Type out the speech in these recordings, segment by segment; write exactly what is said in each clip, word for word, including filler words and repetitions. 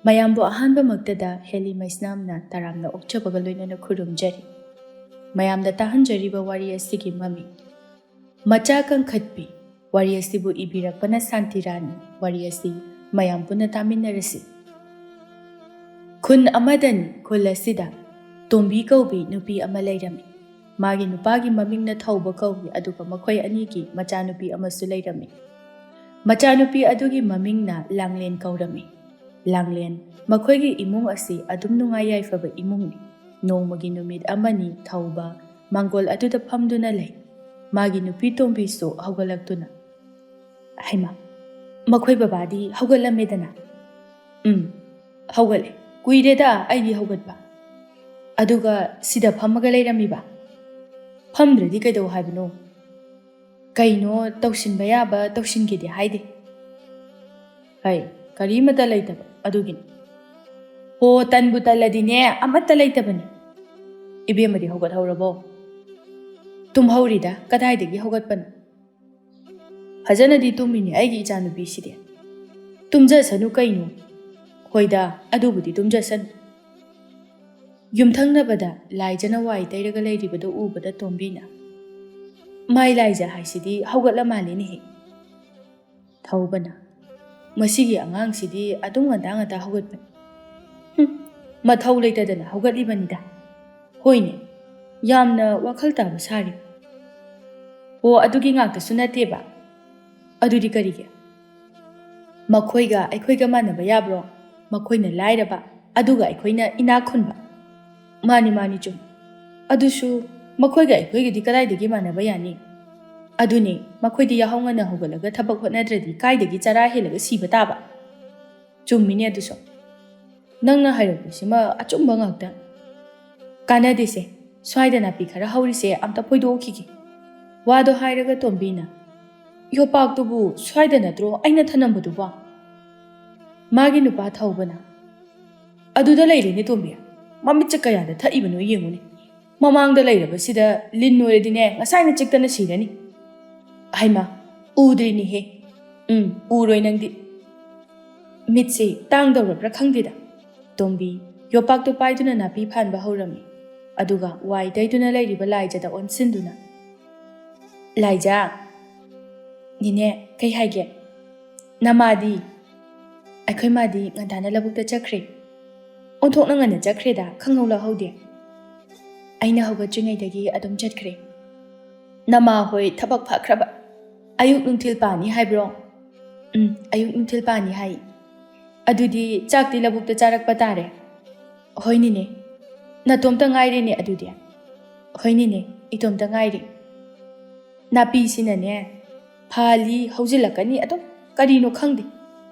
ꯃꯌꯥꯝꯕꯨ ꯑꯍꯥꯟꯕꯃꯛꯇꯗ ꯍꯦꯂꯤ ꯃꯩꯁꯅꯥꯝꯅ ꯇꯔꯥꯝꯅ ꯑꯣꯛꯆꯕꯒ ꯂꯣꯏꯅꯅ ꯈꯨꯔꯨꯝꯖꯔꯤ꯫ ꯃꯌꯥꯝꯗ ꯇꯥꯍꯟꯖꯔꯤꯕ ꯋꯥꯔꯤ ꯑꯁꯤꯒꯤ ꯃꯃꯤꯡ ꯃꯆꯥ ꯀꯪꯈꯠꯄꯤ꯫ ꯋꯥꯔꯤ ꯑꯁꯤꯕꯨ ꯏꯕꯤꯔꯛꯄꯅ ꯁꯥꯟꯇꯤꯔꯥꯅꯤ꯫ ꯋꯥꯔꯤ ꯑꯁꯤ ꯃꯌꯥꯝ ꯄꯨꯟꯅ ꯇꯥꯃꯤꯟꯅꯔꯁꯤ꯫ ꯈꯨꯟ ꯑꯃꯗꯅꯤ꯫ ꯈꯨꯜ ꯑꯁꯤꯗ ꯇꯣꯝꯕꯤ ꯀꯧꯕꯤ ꯅꯨꯄꯤ ꯑꯃ ꯂꯩꯔꯝꯃꯤ꯫ ꯃꯥꯒꯤ ꯅꯨꯄꯥꯒꯤ ꯃꯃꯤꯡꯅ ꯊꯧꯕ ꯀꯧꯏ, ꯑꯗꯨꯒ ꯃꯈꯣꯏ ꯑꯅꯤꯒꯤ ꯃꯆꯥꯅꯨꯄꯤ ꯑꯃꯁꯨ ꯂꯩꯔꯝꯃꯤ꯫ ꯃꯆꯥꯅꯨꯄꯤ ꯑꯗꯨꯒꯤ ꯃꯃꯤꯡꯅ ꯂꯥꯡꯂꯦꯟ ꯀꯧꯔꯝꯃꯤ꯫ ꯂꯥꯡꯂꯦꯟ, ꯃꯈꯣꯏꯒꯤ ꯏꯃꯨꯡ ꯑꯁꯤ ꯑꯗꯨꯝ ꯅꯨꯡꯉꯥꯏ ꯌꯥꯏꯐꯕ ꯏꯃꯨꯡꯅꯤ꯫ ꯅꯣꯡꯃꯒꯤ ꯅꯨꯃꯤꯠ ꯑꯃꯅꯤ ꯊꯧꯕ ꯃꯥꯡꯒꯣꯜ ꯑꯗꯨꯗ ꯐꯝꯗꯨꯅ ꯂꯩ꯫ ꯃꯥꯒꯤ ꯅꯨꯄꯤ ꯇꯣꯝꯕꯤꯁꯨ ꯍꯧꯒꯠꯂꯛꯇꯨꯅ, "ꯍꯩꯃꯥ, ꯃꯈꯣꯏ ꯕꯕꯥꯗꯤ ꯍꯧꯒꯠꯂꯝꯃꯦꯗꯅ?" "ꯎꯝ, ꯍꯧꯒꯠꯂꯦ꯫ ꯀꯨꯏꯔꯦꯗ ꯑꯩꯗꯤ ꯍꯧꯒꯠꯄ꯫ ꯑꯗꯨꯒ ꯁꯤꯗ ꯐꯝꯃꯒ ꯂꯩꯔꯝꯃꯤꯕ? ꯐꯝꯗ꯭ꯔꯗꯤ ꯀꯩꯗꯧ ꯍꯥꯏꯕꯅꯣ? ꯀꯩꯅꯣ ꯇꯧꯁꯤꯟꯕ ꯌꯥꯕ ꯇꯧꯁꯤꯟꯒꯦꯗꯤ ꯍꯥꯏꯗꯦ?" "ꯍꯩ, ꯀꯔꯤꯃꯇ ꯂꯩꯇꯕ ꯑꯗꯨꯒꯤꯅꯤ꯫" "ꯍꯣ, ꯇꯟꯕꯨ ꯇꯜꯂꯗꯤꯅꯦ, ꯑꯃꯠꯇ ꯂꯩꯇꯕꯅꯤ꯫ ꯏꯕꯦꯝꯃꯗꯤ ꯍꯧꯒꯠꯍꯧꯔꯕꯣ?" "ꯇꯨꯝꯍꯧꯔꯤꯗ, ꯀꯗꯥꯏꯗꯒꯤ ꯍꯧꯒꯠꯄꯅꯣ?" "ꯐꯖꯅꯗꯤ ꯇꯨꯝꯃꯤꯅꯦ ꯑꯩꯒꯤ ꯏꯆꯥꯅꯨꯄꯤꯁꯤꯗꯤ꯫" "ꯇꯨꯝꯖꯁꯅꯨ ꯀꯩꯅꯣ꯫" "ꯍꯣꯏꯗ, ꯑꯗꯨꯕꯨꯗꯤ ꯇꯨꯝꯖꯁꯅꯨ꯫" ꯌꯨꯝꯊꯪꯅꯕꯗ ꯂꯥꯏꯖꯅ ꯋꯥꯏ ꯇꯩꯔꯒ ꯂꯩꯔꯤꯕꯗꯨ ꯎꯕꯗ ꯇꯣꯝꯕꯤꯅ, "ꯃꯥꯏ ꯂꯥꯏꯖ ꯍꯥꯏꯁꯤꯗꯤ ꯍꯧꯒꯠꯂ ꯃꯥꯜꯂꯦꯅꯦꯍꯦ꯫" ꯊꯧꯕꯅ, "ꯃꯁꯤꯒꯤ ꯑꯉꯥꯡꯁꯤꯗꯤ ꯑꯗꯨꯝ ꯉꯟꯇꯥ ꯉꯟꯇꯥ ꯍꯧꯒꯠꯄꯅꯤ꯫ ꯍꯨꯝ, ꯃꯊꯧ ꯂꯩꯇꯗꯅ ꯍꯧꯒꯠꯂꯤꯕꯅꯤꯗ꯫ ꯍꯣꯏꯅꯦ, ꯌꯥꯝꯅ ꯋꯥꯈꯜ ꯇꯥꯕ ꯁꯥꯔꯤ꯫ ꯑꯣ, ꯑꯗꯨꯒꯤ ꯉꯥꯛꯇꯁꯨ ꯅꯠꯇꯦꯕ꯫ ꯑꯗꯨꯗꯤ ꯀꯔꯤꯒꯤ? ꯃꯈꯣꯏꯒ ꯑꯩꯈꯣꯏꯒ ꯃꯥꯟꯅꯕ ꯌꯥꯕ꯭ꯔꯣ? ꯃꯈꯣꯏꯅ ꯂꯥꯏꯔꯕ, ꯑꯗꯨꯒ ꯑꯩꯈꯣꯏꯅ ꯏꯅꯥꯛ ꯈꯨꯟꯕ꯫" "ꯃꯥꯅꯤ, ꯃꯥꯅꯤ, ꯆꯨꯝ꯫ ꯑꯗꯨꯁꯨ ꯃꯈꯣꯏꯒ ꯑꯩꯈꯣꯏꯒꯗꯤ ꯀꯗꯥꯏꯗꯒꯤ ꯃꯥꯟꯅꯕ ꯌꯥꯅꯤ? ꯑꯗꯨꯅꯤ, ꯃꯈꯣꯏꯗꯤ ꯌꯥꯍꯧ ꯉꯟꯅ ꯍꯧꯒꯠꯂꯒ ꯊꯕꯛ ꯍꯣꯠꯅꯗ꯭ꯔꯗꯤ ꯀꯥꯏꯗꯒꯤ ꯆꯔꯥ ꯍꯦꯜꯂꯒ ꯁꯤꯕ ꯇꯥꯕ?" "ꯆꯨꯝꯃꯤꯅꯦ ꯑꯗꯨꯁꯨ꯫ ꯅꯪꯅ ꯍꯥꯏꯔꯛꯄꯁꯤꯃ ꯑꯆꯨꯝꯕ ꯉꯥꯛꯇ꯫ ꯀꯥꯟꯅꯗꯦꯁꯦ, ꯁ꯭ꯋꯥꯏꯗ ꯅꯥꯄꯤ ꯈꯔ ꯍꯧꯔꯤꯁꯦ ꯑꯝꯇ ꯐꯣꯏꯗꯣꯛꯈꯤꯒꯦ꯫" ꯋꯥꯗꯣ ꯍꯥꯏꯔꯒ ꯇꯣꯝꯕꯤꯅ, "ꯌꯣꯄꯥꯛꯇꯨꯕꯨ ꯁ꯭ꯋꯥꯏꯗ ꯅꯠꯇ꯭ꯔꯣ ꯑꯩꯅ ꯊꯅꯝꯕꯗꯨꯕꯣ?" ꯃꯥꯒꯤ ꯅꯨꯄꯥ ꯊꯧꯕꯅ, "ꯑꯗꯨꯗ ꯂꯩꯔꯦꯅꯦ ꯇꯣꯝꯕꯤ, ꯃꯃꯤꯠꯁꯦ ꯀꯌꯥꯗ ꯊꯛꯏꯕꯅꯣ ꯌꯦꯡꯉꯨꯅꯦ꯫ ꯃꯃꯥꯡꯗ ꯂꯩꯔꯕꯁꯤꯗ ꯂꯤꯟ ꯑꯣꯏꯔꯗꯤꯅꯦ ꯉꯁꯥꯏꯅ ꯆꯤꯛꯇꯅ ꯁꯤꯔꯅꯤ꯫" "ꯍꯩꯃꯥ, ꯎꯗ꯭ꯔꯤꯅꯦꯍꯦ꯫" "ꯎꯝ, ꯎꯔꯣꯏ ꯅꯪꯗꯤ꯫" ꯃꯤꯠꯁꯤ ꯇꯥꯡꯗꯧꯔꯕ꯭ꯔꯥ ꯈꯪꯗꯦꯗ꯫ ꯇꯣꯝꯕꯤ ꯌꯣꯄꯥꯛꯇꯨ ꯄꯥꯏꯗꯨꯅ ꯅꯥꯄꯤ ꯐꯥꯟꯕ ꯍꯧꯔꯝꯃꯤ꯫ ꯑꯗꯨꯒ ꯋꯥꯏ ꯇꯩꯗꯨꯅ ꯂꯩꯔꯤꯕ ꯂꯥꯏꯖꯗ ꯑꯣꯟꯁꯤꯟꯗꯨꯅ, "ꯂꯥꯏꯖ!" "ꯅꯦꯅꯦ, ꯀꯩ ꯍꯥꯏꯒꯦ?" "ꯅꯃꯥꯗꯤ?" "ꯑꯩꯈꯣꯏ ꯃꯥꯗꯤ ꯉꯟꯇꯥꯅ ꯂꯧꯕꯨꯛꯇ ꯆꯠꯈ꯭ꯔꯦ꯫ ꯑꯣꯟꯊꯣꯛꯅ ꯉꯟꯅ ꯆꯠꯈ꯭ꯔꯦꯗ, ꯈꯪꯍꯧ ꯂꯧꯍꯧꯗꯦ꯫ ꯑꯩꯅ ꯍꯧꯒꯠꯇ꯭ꯔꯤꯉꯩꯗꯒꯤ ꯑꯗꯨꯝ ꯆꯠꯈ꯭ꯔꯦ꯫" "ꯅꯃꯥ ꯍꯣꯏ ꯊꯕꯛ ꯐꯈ꯭ꯔꯕ? ꯑꯌꯨꯛ ꯅꯨꯡꯊꯤꯜ ꯄꯥꯅꯤ ꯍꯥꯏꯕ꯭ꯔꯣ?" "ꯎꯝ, ꯑꯌꯨꯛ ꯅꯨꯡꯊꯤꯜ ꯄꯥꯅꯤ ꯍꯥꯏ꯫" "ꯑꯗꯨꯗꯤ ꯆꯥꯛꯇꯤ ꯂꯧꯕꯨꯛꯇ ꯆꯥꯔꯛꯄ ꯇꯥꯔꯦ꯫" "ꯍꯣꯏ ꯅꯦꯅꯦ꯫" "ꯅꯇꯣꯝꯇ ꯉꯥꯏꯔꯦꯅꯦ ꯑꯗꯨꯗꯤ?" "ꯍꯣꯏ ꯅꯦꯅꯦ, ꯏꯇꯣꯝꯇ ꯉꯥꯏꯔꯦ꯫" "ꯅꯥꯄꯤꯁꯤꯅꯅꯦ ꯐꯥꯜꯂꯤ ꯍꯧꯖꯤꯜꯂꯛꯀꯅꯤ ꯑꯗꯨꯝ, ꯀꯔꯤꯅꯣ ꯈꯪꯗꯦ,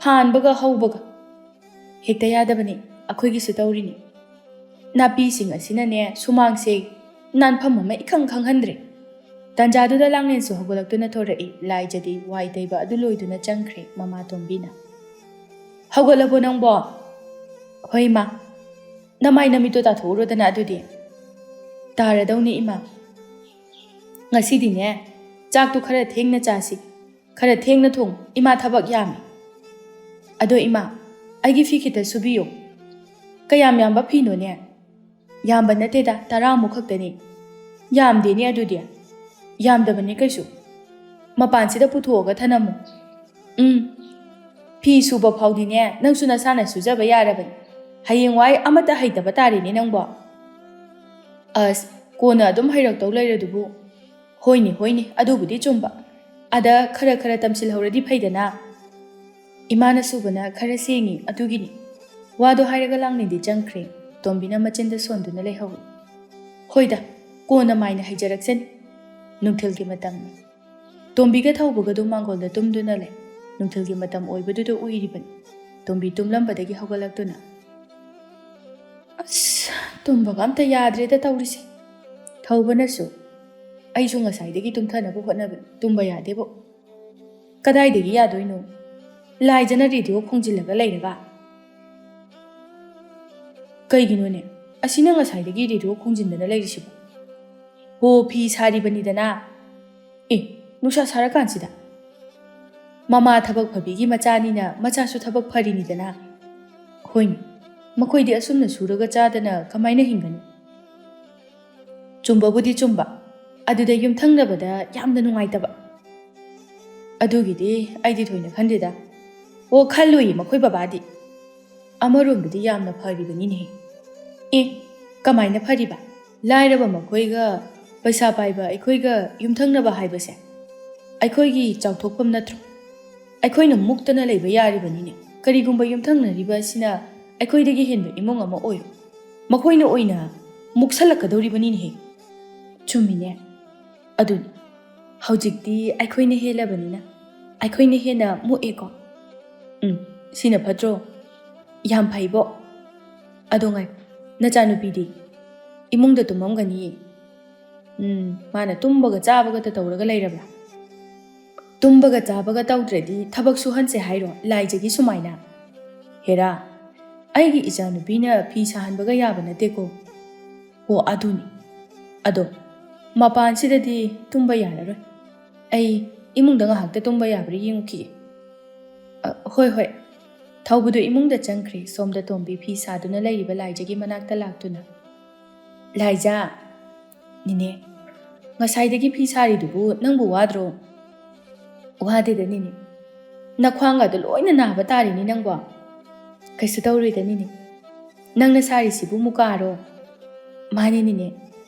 ꯐꯥꯟꯕꯒ ꯍꯧꯕꯒ꯫ ꯍꯦꯛꯇ ꯌꯥꯗꯕꯅꯤ, ꯑꯩꯈꯣꯏꯒꯤꯁꯨ ꯇꯧꯔꯤꯅꯤ꯫ ꯅꯥꯄꯤꯁꯤꯡ ꯑꯁꯤꯅꯅꯦ ꯁꯨꯃꯥꯡꯁꯦ ꯅꯥꯟꯐꯝ ꯑꯃ ꯏꯈꯪ ꯈꯪꯍꯟꯗ꯭ꯔꯦ꯫" ꯇꯥꯟꯖꯥꯗꯨꯗ ꯂꯥꯡꯂꯦꯟꯁꯨ ꯍꯧꯒꯠꯂꯛꯇꯨꯅ ꯊꯣꯔꯛꯏ꯫ ꯂꯥꯏꯖꯗꯤ ꯋꯥꯏ ꯇꯩꯕ ꯑꯗꯨ ꯂꯣꯏꯗꯨꯅ ꯆꯪꯈ꯭ꯔꯦ꯫ ꯃꯃꯥ ꯇꯣꯝꯕꯤꯅ, "ꯍꯧꯒꯠꯂꯕꯣ ꯅꯪꯕꯣ?" "ꯍꯣꯏ ꯏꯃꯥ꯫" "ꯅꯃꯥꯏ ꯅꯃꯤꯠꯇꯣ ꯇꯥꯊꯣꯛꯎꯔꯣꯗꯅ ꯑꯗꯨꯗꯤ꯫" "ꯇꯥꯔꯗꯧꯅꯤ ꯏꯃꯥ꯫ ꯉꯁꯤꯗꯤꯅꯦ ꯆꯥꯛꯇꯣ ꯈꯔ ꯊꯦꯡꯅ ꯆꯥꯁꯤ, ꯈꯔ ꯊꯦꯡꯅ ꯊꯣꯡ, ꯏꯃꯥ ꯊꯕꯛ ꯌꯥꯝꯃꯤ꯫ ꯑꯗꯣ ꯏꯃꯥ, ꯑꯩꯒꯤ ꯐꯤ ꯈꯤꯇ ꯁꯨꯕꯤꯌꯨ꯫" "ꯀꯌꯥꯝ ꯌꯥꯝꯕ ꯐꯤꯅꯣꯅꯦ?" "ꯌꯥꯝꯕ ꯅꯠꯇꯦꯗ, ꯇꯔꯥꯃꯨꯛ ꯈꯛꯇꯅꯤ꯫" "ꯌꯥꯝꯗꯦꯅꯦ ꯑꯗꯨꯗꯤ꯫" "ꯌꯥꯝꯗꯕꯅꯤ ꯀꯩꯁꯨ꯫ ꯃꯄꯥꯟꯁꯤꯗ ꯄꯨꯊꯣꯛꯑꯒ ꯊꯅꯝꯃꯨ꯫" "ꯎꯝ, ꯐꯤ ꯁꯨꯕ ꯐꯥꯎꯗꯤꯅꯦ ꯅꯪꯁꯨ ꯅꯁꯥꯅ ꯁꯨꯖꯕ ꯌꯥꯔꯕꯅꯤ꯫ ꯍꯌꯦꯡꯋꯥꯏ ꯑꯃꯠꯇ ꯍꯩꯇꯕ ꯇꯥꯔꯦꯅꯦ ꯅꯪꯕꯣ꯫" "ꯑꯁ, ꯀꯣꯟꯅ ꯑꯗꯨꯝ ꯍꯩꯔꯛꯇꯧ ꯂꯩꯔꯗꯨꯕꯨ꯫" "ꯍꯣꯏꯅꯦ, ꯍꯣꯏꯅꯦ, ꯑꯗꯨꯕꯨꯗꯤ ꯆꯨꯝꯕ꯫ ꯑꯗ ꯈꯔ ꯈꯔ ꯇꯝꯁꯤꯜꯍꯧꯔꯗꯤ ꯐꯩꯗꯅ꯫" "ꯏꯃꯥꯅ ꯁꯨꯕꯅ ꯈꯔ ꯁꯦꯡꯉꯤ, ꯑꯗꯨꯒꯤꯅꯤ꯫" ꯋꯥꯗꯣ ꯍꯥꯏꯔꯒ ꯂꯥꯡꯂꯦꯟꯗꯤ ꯆꯪꯈ꯭ꯔꯦ꯫ ꯇꯣꯝꯕꯤꯅ ꯃꯆꯤꯟꯗ ꯁꯣꯟꯗꯨꯅ ꯂꯩꯍꯧꯏ꯫ "ꯍꯣꯏꯗ, ꯀꯣꯟꯅ ꯃꯥꯏꯅ ꯍꯩꯖꯔꯛꯆꯅꯤ꯫ ꯅꯨꯡꯊꯤꯜꯒꯤ ꯃꯇꯝꯅꯤ꯫" ꯇꯣꯝꯕꯤꯒ ꯊꯧꯕꯒꯗꯨ ꯃꯥꯡꯒꯣꯜꯗ ꯇꯨꯝꯗꯨꯅ ꯂꯩ꯫ ꯅꯨꯡꯊꯤꯜꯒꯤ ꯃꯇꯝ ꯑꯣꯏꯕꯗꯨꯗ ꯎꯏꯔꯤꯕꯅꯤ꯫ ꯇꯣꯝꯕꯤ ꯇꯨꯝꯂꯝꯕꯗꯒꯤ ꯍꯧꯒꯠꯂꯛꯇꯨꯅ, "ꯑꯁ, ꯇꯨꯝꯕꯒ ꯑꯝꯇ ꯌꯥꯗ꯭ꯔꯦꯗ ꯇꯧꯔꯤꯁꯦ꯫ ꯊꯧꯕꯅꯁꯨ, ꯑꯩꯁꯨ ꯉꯁꯥꯏꯗꯒꯤ ꯇꯨꯝꯊꯅꯕ ꯍꯣꯠꯅꯕꯅꯤ, ꯇꯨꯝꯕ ꯌꯥꯗꯦꯕꯣ꯫" "ꯀꯗꯥꯏꯗꯒꯤ ꯌꯥꯗꯣꯏꯅꯣ? ꯂꯥꯏꯖꯅ ꯔꯦꯗꯤꯑꯣ ꯈꯣꯡꯖꯤꯜꯂꯒ ꯂꯩꯔꯒ?" "ꯀꯩꯒꯤꯅꯣꯅꯦ? ꯑꯁꯤꯅ ꯉꯁꯥꯏꯗꯒꯤ ꯔꯦꯗꯤꯑꯣ ꯈꯣꯡꯖꯤꯟꯗꯅ ꯂꯩꯔꯤꯁꯤꯕꯣ?" "ꯍꯣ, ꯐꯤ ꯁꯥꯔꯤꯕꯅꯤꯗꯅ꯫" "ꯑꯦ, ꯅꯨꯡꯁꯥ ꯁꯥꯔꯀꯥꯟꯁꯤꯗ?" ꯃꯃꯥ ꯊꯕꯛ ꯐꯕꯤꯒꯤ ꯃꯆꯥꯅꯤꯅ ꯃꯆꯥꯁꯨ ꯊꯕꯛ ꯐꯔꯤꯅꯤꯗꯅ꯫ ꯍꯣꯏꯅꯦ, ꯃꯈꯣꯏꯗꯤ ꯑꯁꯨꯝꯅ ꯁꯨꯔꯒ ꯆꯥꯗꯅ ꯀꯃꯥꯏꯅ ꯍꯤꯡꯒꯅꯤ? ꯆꯨꯝꯕꯕꯨꯗꯤ ꯆꯨꯝꯕ, ꯑꯗꯨꯗ ꯌꯨꯝꯊꯪꯅꯕꯗ ꯌꯥꯝꯅ ꯅꯨꯡꯉꯥꯏꯇꯕ꯫ ꯑꯗꯨꯒꯤꯗꯤ ꯑꯩꯗꯤ ꯊꯣꯏꯅ ꯈꯟꯗꯦꯗ꯫ ꯑꯣ, ꯈꯜꯂꯨꯏ ꯃꯈꯣꯏ ꯕꯕꯥꯗꯤ꯫ ꯑꯃꯔꯣꯝꯗꯗꯤ ꯌꯥꯝꯅ ꯐꯔꯤꯕꯅꯤꯅꯦ꯫ ꯑꯦ, ꯀꯃꯥꯏꯅ ꯐꯔꯤꯕ? ꯂꯥꯏꯔꯕ ꯃꯈꯣꯏꯒ ꯄꯩꯁꯥ ꯄꯥꯏꯕ ꯑꯩꯈꯣꯏꯒ ꯌꯨꯝꯊꯪꯅꯕ ꯍꯥꯏꯕꯁꯦ ꯑꯩꯈꯣꯏꯒꯤ ꯆꯥꯎꯊꯣꯛꯐꯝ ꯅꯠꯇ꯭ꯔꯣ? ꯑꯩꯈꯣꯏꯅ ꯃꯨꯛꯇꯅ ꯂꯩꯕ ꯌꯥꯔꯤꯕꯅꯤꯅꯦ꯫ ꯀꯔꯤꯒꯨꯝꯕ ꯌꯨꯝꯊꯪꯅꯔꯤꯕ ꯑꯁꯤꯅ ꯑꯩꯈꯣꯏꯗꯒꯤ ꯍꯦꯟꯕ ꯏꯃꯨꯡ ꯑꯃ ꯑꯣꯏꯔꯣ, ꯃꯈꯣꯏꯅ ꯑꯣꯏꯅ ꯃꯨꯛꯁꯜꯂꯛꯀꯗꯧꯔꯤꯕꯅꯤꯅꯦꯍꯦ꯫ ꯆꯨꯝꯃꯤꯅꯦ꯫ ꯑꯗꯨꯅꯤ, ꯍꯧꯖꯤꯛꯇꯤ ꯑꯩꯈꯣꯏꯅ ꯍꯦꯜꯂꯕꯅꯤꯅ ꯑꯩꯈꯣꯏꯅ ꯍꯦꯟꯅ ꯃꯨꯛꯑꯦꯀꯣ꯫ ꯎꯝ, ꯁꯤꯅ ꯐꯠꯇ꯭ꯔꯣ? ꯌꯥꯝ ꯐꯩꯕꯣ꯫ ꯑꯗꯣ ꯉꯥꯏ, ꯅꯆꯥꯅꯨꯄꯤꯗꯤ? ꯏꯃꯨꯡꯗ ꯇꯨꯝꯃꯝꯒꯅꯤꯌꯦ꯫ ꯎꯝ, ꯃꯥꯅ ꯇꯨꯝꯕꯒ ꯆꯥꯕꯒꯇ ꯇꯧꯔꯒ ꯂꯩꯔꯕ꯭ꯔꯥ? ꯇꯨꯝꯕꯒ ꯆꯥꯕꯒ ꯇꯧꯗ꯭ꯔꯗꯤ ꯊꯕꯛ ꯁꯨꯍꯟꯁꯦ ꯍꯥꯏꯔꯣ, ꯂꯥꯏꯖꯒꯤ ꯁꯨꯃꯥꯏꯅ? ꯍꯦꯔꯥ, ꯑꯩꯒꯤ ꯏꯆꯥꯅꯨꯄꯤꯅ ꯐꯤ ꯁꯥꯍꯟꯕꯒ ꯌꯥꯕ ꯅꯠꯇꯦꯀꯣ꯫ ꯑꯣ, ꯑꯗꯨꯅꯤ꯫ ꯑꯗꯣ, ꯃꯄꯥꯟꯁꯤꯗꯗꯤ ꯇꯨꯝꯕ ꯌꯥꯔꯔꯣꯏ꯫ ꯑꯩ ꯏꯃꯨꯡꯗ ꯉꯥꯏꯍꯥꯛꯇ ꯇꯨꯝꯕ ꯌꯥꯕ꯭ꯔꯥ ꯌꯦꯡꯉꯨꯈꯤꯒꯦ꯫ ꯑ, ꯍꯣꯏ, ꯍꯣꯏ꯫ ꯊꯧꯕꯗꯨ ꯏꯃꯨꯡꯗ ꯆꯪꯈ꯭ꯔꯦ꯫ ꯁꯣꯝꯗ ꯇꯣꯝꯕꯤ ꯐꯤ ꯁꯥꯗꯨꯅ ꯂꯩꯔꯤꯕ ꯂꯥꯏꯖꯒꯤ ꯃꯅꯥꯛꯇ ꯂꯥꯛꯇꯨꯅ, "ꯂꯥꯏꯖꯥ!" "ꯅꯦꯅꯦ, ꯉꯁꯥꯏꯗꯒꯤ ꯐꯤ ꯁꯥꯔꯤꯗꯨꯕꯨ ꯅꯪꯕꯨ ꯋꯥꯗ꯭ꯔꯣ?" "ꯋꯥꯗꯦꯗ ꯅꯦꯅꯦ꯫ ꯅꯈ꯭ꯋꯥꯡꯒꯗꯣ ꯂꯣꯏꯅ ꯅꯥꯕ ꯇꯥꯔꯦꯅꯦ ꯅꯪꯕꯣ?" "ꯀꯩꯁꯨ ꯇꯧꯔꯣꯏꯗ ꯅꯦꯅꯦ꯫ ꯅꯪꯅ ꯁꯥꯔꯤꯁꯤꯕꯨ ꯃꯨꯀꯥꯔꯣ?" "ꯃꯥꯅꯦ ꯅꯦꯅꯦ꯫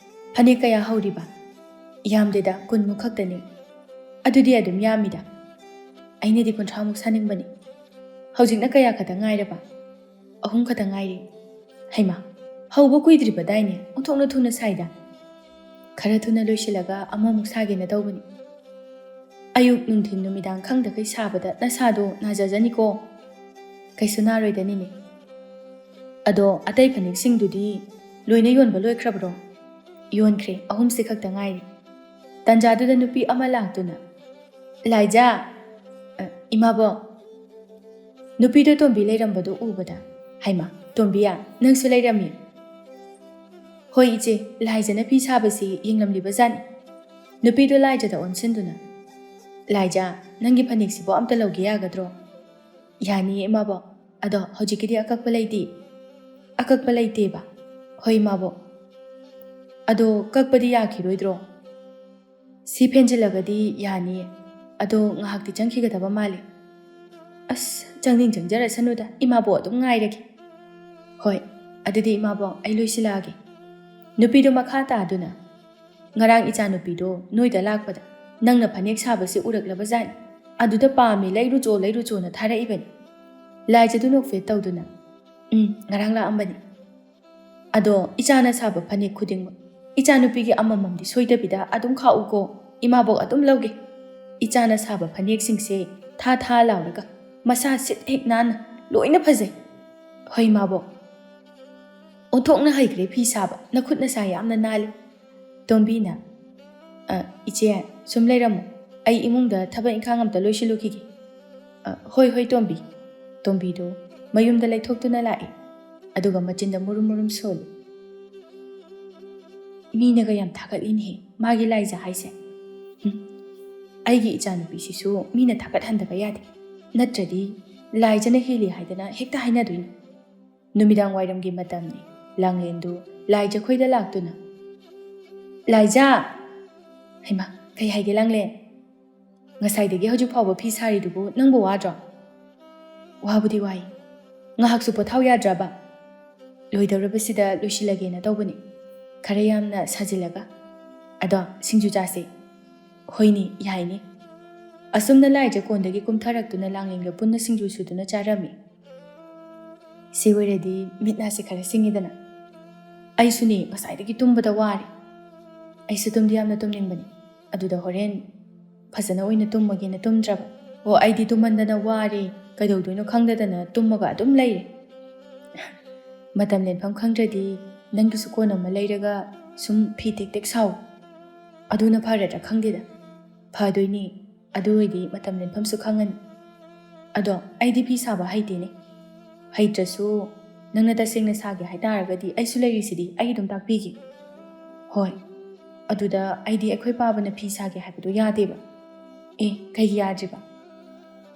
ꯐꯅꯦꯛ ꯀꯌꯥ ꯍꯧꯔꯤꯕ?" "ꯌꯥꯝꯗꯦꯗ, ꯀꯨꯟꯃꯨꯛ ꯈꯛꯇꯅꯤ꯫" "ꯑꯗꯨꯗꯤ ꯑꯗꯨꯝ ꯌꯥꯝꯃꯤꯗ꯫ ꯑꯩꯅꯗꯤ ꯀꯨꯟꯊ꯭ꯔꯥꯃꯨꯛ ꯁꯥꯅꯤꯡꯕꯅꯤ꯫" "ꯍꯧꯖꯤꯛꯅ ꯀꯌꯥ ꯈꯛꯇ ꯉꯥꯏꯔꯕ?" "ꯑꯍꯨꯝ ꯈꯛꯇ ꯉꯥꯏꯔꯤ꯫" "ꯍꯩꯃꯥ, ꯍꯧꯕ ꯀꯨꯏꯗ꯭ꯔꯤꯕꯗꯥꯏꯅꯦ? ꯑꯣꯟꯊꯣꯛꯅ ꯊꯨꯅ ꯁꯥꯏꯗ꯫" "ꯈꯔ ꯊꯨꯅ ꯂꯣꯏꯁꯤꯜꯂꯒ ꯑꯃꯃꯨꯛ ꯁꯥꯒꯦꯅ ꯇꯧꯕꯅꯤ꯫" "ꯑꯌꯨꯛ, ꯅꯨꯡꯊꯤꯟ, ꯅꯨꯃꯤꯗꯥꯡ ꯈꯪꯗꯈꯩ ꯁꯥꯕꯗ ꯅꯁꯥꯗꯣ ꯅꯥꯖꯖꯅꯤꯀꯣ꯫" "ꯀꯩꯁꯨ ꯅꯥꯔꯣꯏꯗ ꯅꯦꯅꯦ꯫" "ꯑꯗꯣ ꯑꯇꯩ ꯐꯅꯦꯛꯁꯤꯡꯗꯨꯗꯤ ꯂꯣꯏꯅ ꯌꯣꯟꯕ ꯂꯣꯏꯈ꯭ꯔꯕ꯭ꯔꯣ?" "ꯌꯣꯟꯈ꯭ꯔꯦ, ꯑꯍꯨꯝꯁꯤ ꯈꯛꯇ ꯉꯥꯏꯔꯤ꯫" ꯇꯟꯖꯥꯗꯨꯗ ꯅꯨꯄꯤ ꯑꯃ ꯂꯥꯛꯇꯨꯅ, "ꯂꯥꯏꯖꯥ!" "ꯑ, ꯏꯃꯥꯕꯣꯛ!" ꯅꯨꯄꯤꯗꯣ ꯇꯣꯝꯕꯤ ꯂꯩꯔꯝꯕꯗꯣ ꯎꯕꯗ, "ꯍꯩꯃꯥ, ꯇꯣꯝꯕꯤꯌꯥ, ꯅꯪꯁꯨ ꯂꯩꯔꯝꯃꯤ?" "ꯍꯣꯏ ꯏꯆꯦ, ꯂꯥꯏꯖꯅ ꯐꯤ ꯁꯥꯕꯁꯤ ꯌꯦꯡꯂꯝꯂꯤꯕ ꯖꯥꯠꯅꯤ꯫" ꯅꯨꯄꯤꯗꯣ ꯂꯥꯏꯖꯗ ꯑꯣꯟꯁꯤꯟꯗꯨꯅ, "ꯂꯥꯏꯖꯥ, ꯅꯪꯒꯤ ꯐꯅꯦꯛꯁꯤꯕꯨ ꯑꯝꯇ ꯂꯧꯒꯦ ꯌꯥꯒꯗ꯭ꯔꯣ?" "ꯌꯥꯅꯤꯌꯦ ꯏꯃꯥꯕꯣꯛ, ꯑꯗꯣ ꯍꯧꯖꯤꯛꯀꯤꯗꯤ ꯑꯀꯛꯄ ꯂꯩꯇꯦ꯫" "ꯑꯀꯛꯄ ꯂꯩꯇꯦꯕ?" "ꯍꯣꯏ ꯏꯃꯥꯕꯣꯛ꯫" "ꯑꯗꯣ ꯀꯛꯄꯗꯤ ꯌꯥꯈꯤꯔꯣꯏꯗ꯭ꯔꯣ?" "ꯁꯤ ꯐꯦꯟꯖꯤꯜꯂꯒꯗꯤ ꯌꯥꯅꯤꯌꯦ, ꯑꯗꯣ ꯉꯥꯏꯍꯥꯛꯇꯤ ꯆꯪꯈꯤꯒꯗꯕ ꯃꯥꯜꯂꯤ꯫" "ꯑꯁ, ꯆꯪꯅꯤꯡ ꯆꯪꯖꯔꯁꯅꯨꯗ, ꯏꯃꯥꯕꯣꯛ ꯑꯗꯨꯝ ꯉꯥꯏꯔꯒꯦ꯫" "ꯍꯣꯏ, ꯑꯗꯨꯗꯤ ꯏꯃꯥꯕꯣꯛ, ꯑꯩ ꯂꯣꯏꯁꯤꯜꯂꯛꯑꯒꯦ꯫" ꯅꯨꯄꯤꯗꯣ ꯃꯈꯥ ꯇꯥꯗꯨꯅ, "ꯉꯔꯥꯡ ꯏꯆꯥꯅꯨꯄꯤꯗꯣ ꯅꯣꯏꯗ ꯂꯥꯛꯄꯗ ꯅꯪꯅ ꯐꯅꯦꯛ ꯁꯥꯕꯁꯦ ꯎꯔꯛꯂꯕꯖꯥꯠꯅꯤ꯫ ꯑꯗꯨꯗ ꯄꯥꯝꯃꯤ, ꯂꯩꯔꯨꯆꯣ, ꯂꯩꯔꯨꯆꯣꯅ ꯊꯥꯔꯛꯏꯕꯅꯤ꯫" ꯂꯥꯏꯖꯗꯨ ꯅꯣꯛꯐꯦꯠ ꯇꯧꯗꯨꯅ, "ꯎꯝ, ꯉꯔꯥꯡ ꯂꯥꯛꯑꯝꯕꯅꯤ꯫ ꯑꯗꯣ ꯏꯆꯥꯅ ꯁꯥꯕ ꯐꯅꯦꯛ ꯈꯨꯗꯤꯡꯃꯛ ꯏꯆꯥꯅꯨꯄꯤꯒꯤ ꯑꯃꯃꯝꯗꯤ ꯁꯣꯏꯗꯕꯤꯗ ꯑꯗꯨꯝ ꯈꯥꯛꯎꯀꯣ, ꯏꯃꯥꯕꯣꯛ ꯑꯗꯨꯝ ꯂꯧꯒꯦ꯫ ꯏꯆꯥꯅ ꯁꯥꯕ ꯐꯅꯦꯛꯁꯤꯡꯁꯦ ꯊꯥ ꯊꯥ ꯂꯥꯎꯔꯒ ꯃꯁꯥ ꯁꯤꯠ ꯍꯦꯛ ꯅꯥꯟꯅ ꯂꯣꯏꯅ ꯐꯖꯩ꯫" "ꯍꯣꯏ ꯏꯃꯥꯕꯣꯛ꯫" "ꯑꯣꯟꯊꯣꯛꯅ ꯍꯩꯈ꯭ꯔꯦ ꯐꯤ ꯁꯥꯕ, ꯅꯈꯨꯠ ꯅꯁꯥ ꯌꯥꯝꯅ ꯅꯥꯜꯂꯤ꯫" ꯇꯣꯝꯕꯤꯅ, "ꯑ, ꯏꯆꯦ, ꯁꯨꯝ ꯂꯩꯔꯝꯃꯣ, ꯑꯩ ꯏꯃꯨꯡꯗ ꯊꯕꯛ ꯏꯪꯈꯥꯡ ꯑꯝꯇ ꯂꯣꯏꯁꯤꯜꯂꯨꯈꯤꯒꯦ꯫" "ꯑ, ꯍꯣꯏ, ꯍꯣꯏ, ꯇꯣꯝꯕꯤ꯫" ꯇꯣꯝꯕꯤꯗꯨ ꯃꯌꯨꯝꯗ ꯂꯩꯊꯣꯛꯇꯨꯅ ꯂꯥꯛꯏ, ꯑꯗꯨꯒ ꯃꯆꯤꯟꯗ ꯃꯨꯔꯨꯝ ꯃꯨꯔꯨꯝ ꯁꯣꯜꯂꯤ꯫ ꯃꯤꯅꯒ ꯌꯥꯝ ꯊꯥꯒꯠꯂꯤꯅꯦꯍꯦ, ꯃꯥꯒꯤ ꯂꯥꯏꯖ ꯍꯥꯏꯁꯦ꯫ ꯍꯨꯝ, ꯑꯩꯒꯤ ꯏꯆꯥꯅꯨꯄꯤꯁꯤꯁꯨ ꯃꯤꯅ ꯊꯥꯒꯠꯍꯟꯗꯕ ꯌꯥꯗꯦ, ꯅꯠꯇ꯭ꯔꯗꯤ ꯂꯥꯏꯖꯅ ꯍꯦꯜꯂꯤ ꯍꯥꯏꯗꯅ ꯍꯦꯛꯇ ꯍꯥꯏꯅꯗꯣꯏꯅꯤ꯫ ꯅꯨꯃꯤꯗꯥꯡ ꯋꯥꯏꯔꯝꯒꯤ ꯃꯇꯝꯅꯤ꯫ ꯂꯥꯡꯂꯦꯟꯗꯨ ꯂꯥꯏꯖ ꯈꯣꯏꯗ ꯂꯥꯛꯇꯨꯅ, "ꯂꯥꯏꯖ!" "ꯍꯩꯃꯥ, ꯀꯩ ꯍꯥꯏꯒꯦ ꯂꯥꯡꯂꯦꯟ?" "ꯉꯁꯥꯏꯗꯒꯤ ꯍꯧꯖꯤꯛ ꯐꯥꯎꯕ ꯐꯤ ꯁꯥꯔꯤꯗꯨꯕꯨ ꯅꯪꯕꯨ ꯋꯥꯗ꯭ꯔꯣ?" "ꯋꯥꯕꯨꯗꯤ ꯋꯥꯏ꯫ ꯉꯥꯏꯍꯥꯛꯁꯨ ꯄꯣꯊꯥꯎ ꯌꯥꯗ꯭ꯔꯕ?" "ꯂꯣꯏꯗꯧꯔꯕꯁꯤꯗ ꯂꯣꯏꯁꯤꯜꯂꯒꯦꯅ ꯇꯧꯕꯅꯤ꯫ ꯈꯔ ꯌꯥꯝꯅ ꯁꯥꯖꯤꯜꯂꯒ꯫ ꯑꯗꯣ ꯁꯤꯡꯖꯨ ꯆꯥꯁꯦ꯫" "ꯍꯣꯏꯅꯦ, ꯌꯥꯏꯅꯦ꯫" ꯑꯁꯨꯝꯅ ꯂꯥꯏꯖ ꯀꯣꯟꯗꯒꯤ ꯀꯨꯝꯊꯔꯛꯇꯨꯅ ꯂꯥꯡꯂꯦꯟꯒ ꯄꯨꯟꯅ ꯁꯤꯡꯖꯨ ꯁꯨꯗꯨꯅ ꯆꯥꯔꯝꯃꯤ꯫ ꯁꯤ ꯑꯣꯏꯔꯗꯤ ꯃꯤꯠ ꯅꯥꯁꯦ ꯈꯔ ꯁꯤꯡꯉꯤꯗꯅ꯫ ꯑꯩꯁꯨꯅꯦ, ꯉꯁꯥꯏꯗꯒꯤ ꯇꯨꯝꯕꯗ ꯋꯥꯔꯦ꯫ ꯑꯩꯁꯨ ꯇꯨꯝꯗꯤ ꯌꯥꯝꯅ ꯇꯨꯝꯅꯤꯡꯕꯅꯤ꯫ ꯑꯗꯨꯗ ꯍꯣꯔꯦꯟ ꯐꯖꯅ ꯑꯣꯏꯅ ꯇꯨꯝꯃꯒꯦꯅ ꯇꯨꯝꯗ꯭ꯔꯕ꯫ ꯑꯣ, ꯑꯩꯗꯤ ꯇꯨꯝꯃꯟꯗꯅ ꯋꯥꯔꯦ, ꯀꯩꯗꯧꯗꯣꯏꯅꯣ ꯈꯪꯗꯗꯅ ꯇꯨꯝꯃꯒ ꯑꯗꯨꯝ ꯂꯩꯔꯦ꯫ ꯃꯇꯝ ꯂꯦꯟꯐꯝ ꯈꯪꯗ꯭ꯔꯗꯤ ꯅꯪꯒꯤꯁꯨ ꯀꯣꯟ ꯑꯃ ꯂꯩꯔꯒ ꯁꯨꯝ ꯐꯤ ꯇꯦꯛ ꯇꯦꯛ ꯁꯥꯎ꯫ ꯑꯗꯨꯅ ꯐꯔꯗ꯭ꯔꯥ ꯈꯪꯗꯦꯗ꯫ ꯐꯗꯣꯏꯅꯦ꯫ ꯑꯗꯨ ꯑꯣꯏꯗꯤ ꯃꯇꯝ ꯂꯦꯟꯐꯝꯁꯨ ꯈꯪꯉꯅꯤ꯫ ꯑꯗꯣ ꯑꯩꯗꯤ ꯐꯤ ꯁꯥꯕ ꯍꯩꯇꯦꯅꯦ꯫ ꯍꯩꯇ꯭ꯔꯁꯨ ꯅꯪꯅ ꯇꯁꯦꯡꯅ ꯁꯥꯒꯦ ꯍꯥꯏꯇꯥꯔꯒꯗꯤ ꯑꯩꯁꯨ ꯂꯩꯔꯤꯁꯤꯗꯤ, ꯑꯩ ꯑꯗꯨꯝ ꯇꯥꯛꯄꯤꯒꯦ꯫ ꯍꯣꯏ, ꯑꯗꯨꯗ ꯑꯩꯗꯤ ꯑꯩꯈꯣꯏ ꯄꯥꯕꯅ ꯐꯤ ꯁꯥꯒꯦ ꯍꯥꯏꯕꯗꯣ ꯌꯥꯗꯦꯕ꯫ ꯑꯦ, ꯀꯩꯒꯤ ꯌꯥꯗ꯭ꯔꯤꯕ?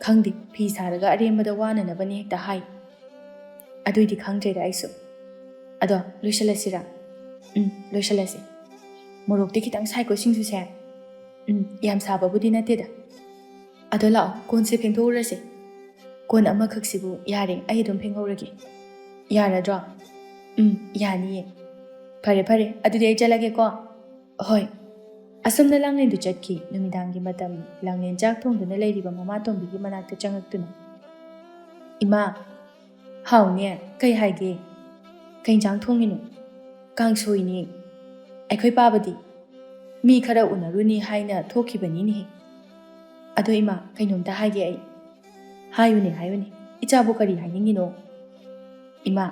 ꯈꯪꯗꯦ, ꯐꯤ ꯁꯥꯔꯒ ꯑꯔꯦꯝꯕꯗ ꯋꯥꯅꯅꯕꯅꯦ ꯍꯦꯛꯇ ꯍꯥꯏ꯫ ꯑꯗꯨꯏꯗꯤ ꯈꯪꯗ꯭ꯔꯦꯗ ꯑꯩꯁꯨ꯫ ꯑꯗꯣ ꯂꯣꯏꯁꯤꯜꯂꯁꯤꯔꯥ? ꯎꯝ, ꯂꯣꯏꯁꯤꯜꯂꯁꯤ꯫ ꯃꯣꯔꯣꯛꯇꯤ ꯈꯤꯇꯪ ꯁꯥꯏꯀꯣ ꯁꯤꯡꯖꯨꯁꯦ꯫ ꯎꯝ, ꯌꯥꯝ ꯁꯥꯕꯕꯨꯗꯤ ꯅꯠꯇꯦꯗ꯫ ꯑꯗꯣ ꯂꯥꯛꯑꯣ, ꯀꯣꯟꯁꯦ ꯐꯦꯡꯗꯣꯛꯎꯔꯁꯦ꯫ ꯀꯣꯟ ꯑꯃꯈꯛꯁꯤꯕꯨ ꯌꯥꯔꯦ, ꯑꯩ ꯑꯗꯨꯝ ꯐꯦꯡꯍꯧꯔꯒꯦ꯫ ꯌꯥꯔꯗ꯭ꯔꯣ? ꯎꯝ, ꯌꯥꯅꯤꯌꯦ꯫ ꯐꯔꯦ ꯐꯔꯦ, ꯑꯗꯨꯗꯤ ꯑꯩ ꯆꯠꯂꯒꯦꯀꯣ꯫ ꯍꯣꯏ꯫ ꯑꯁꯨꯝꯅ ꯂꯥꯡꯂꯦꯟꯗꯨ ꯆꯠꯈꯤ꯫ ꯅꯨꯃꯤꯗꯥꯡꯒꯤ ꯃꯇꯝ꯫ ꯂꯥꯡꯂꯦꯟ ꯆꯥꯛ ꯊꯣꯡꯗꯨꯅ ꯂꯩꯔꯤꯕ ꯃꯃꯥ ꯇꯣꯝꯕꯤꯒꯤ ꯃꯅꯥꯛꯇ ꯆꯪꯉꯛꯇꯨꯅ, "ꯏꯃꯥ!" "ꯍꯥꯎꯅꯦ, ꯀꯩ ꯍꯥꯏꯒꯦ? ꯀꯩ ꯏꯟꯖꯥꯡ ꯊꯣꯡꯉꯤꯅꯣ?" "ꯀꯥꯡꯁꯣꯏꯅꯦ꯫ ꯑꯩꯈꯣꯏ ꯄꯥꯕꯗꯤ?" "ꯃꯤ ꯈꯔ ꯎꯅꯔꯨꯅꯤ ꯍꯥꯏꯅ ꯊꯣꯛꯈꯤꯕꯅꯤꯅꯦꯍꯦ꯫ ꯑꯗꯣ ꯏꯃꯥ, ꯀꯩꯅꯣꯝꯇ ꯍꯥꯏꯒꯦ ꯑꯩ꯫" "ꯍꯥꯏꯌꯨꯅꯦ, ꯍꯥꯏꯌꯨꯅꯦ꯫ ꯏꯆꯥꯕꯨ ꯀꯔꯤ ꯍꯥꯏꯅꯤꯡꯉꯤꯅꯣ?" "ꯏꯃꯥ,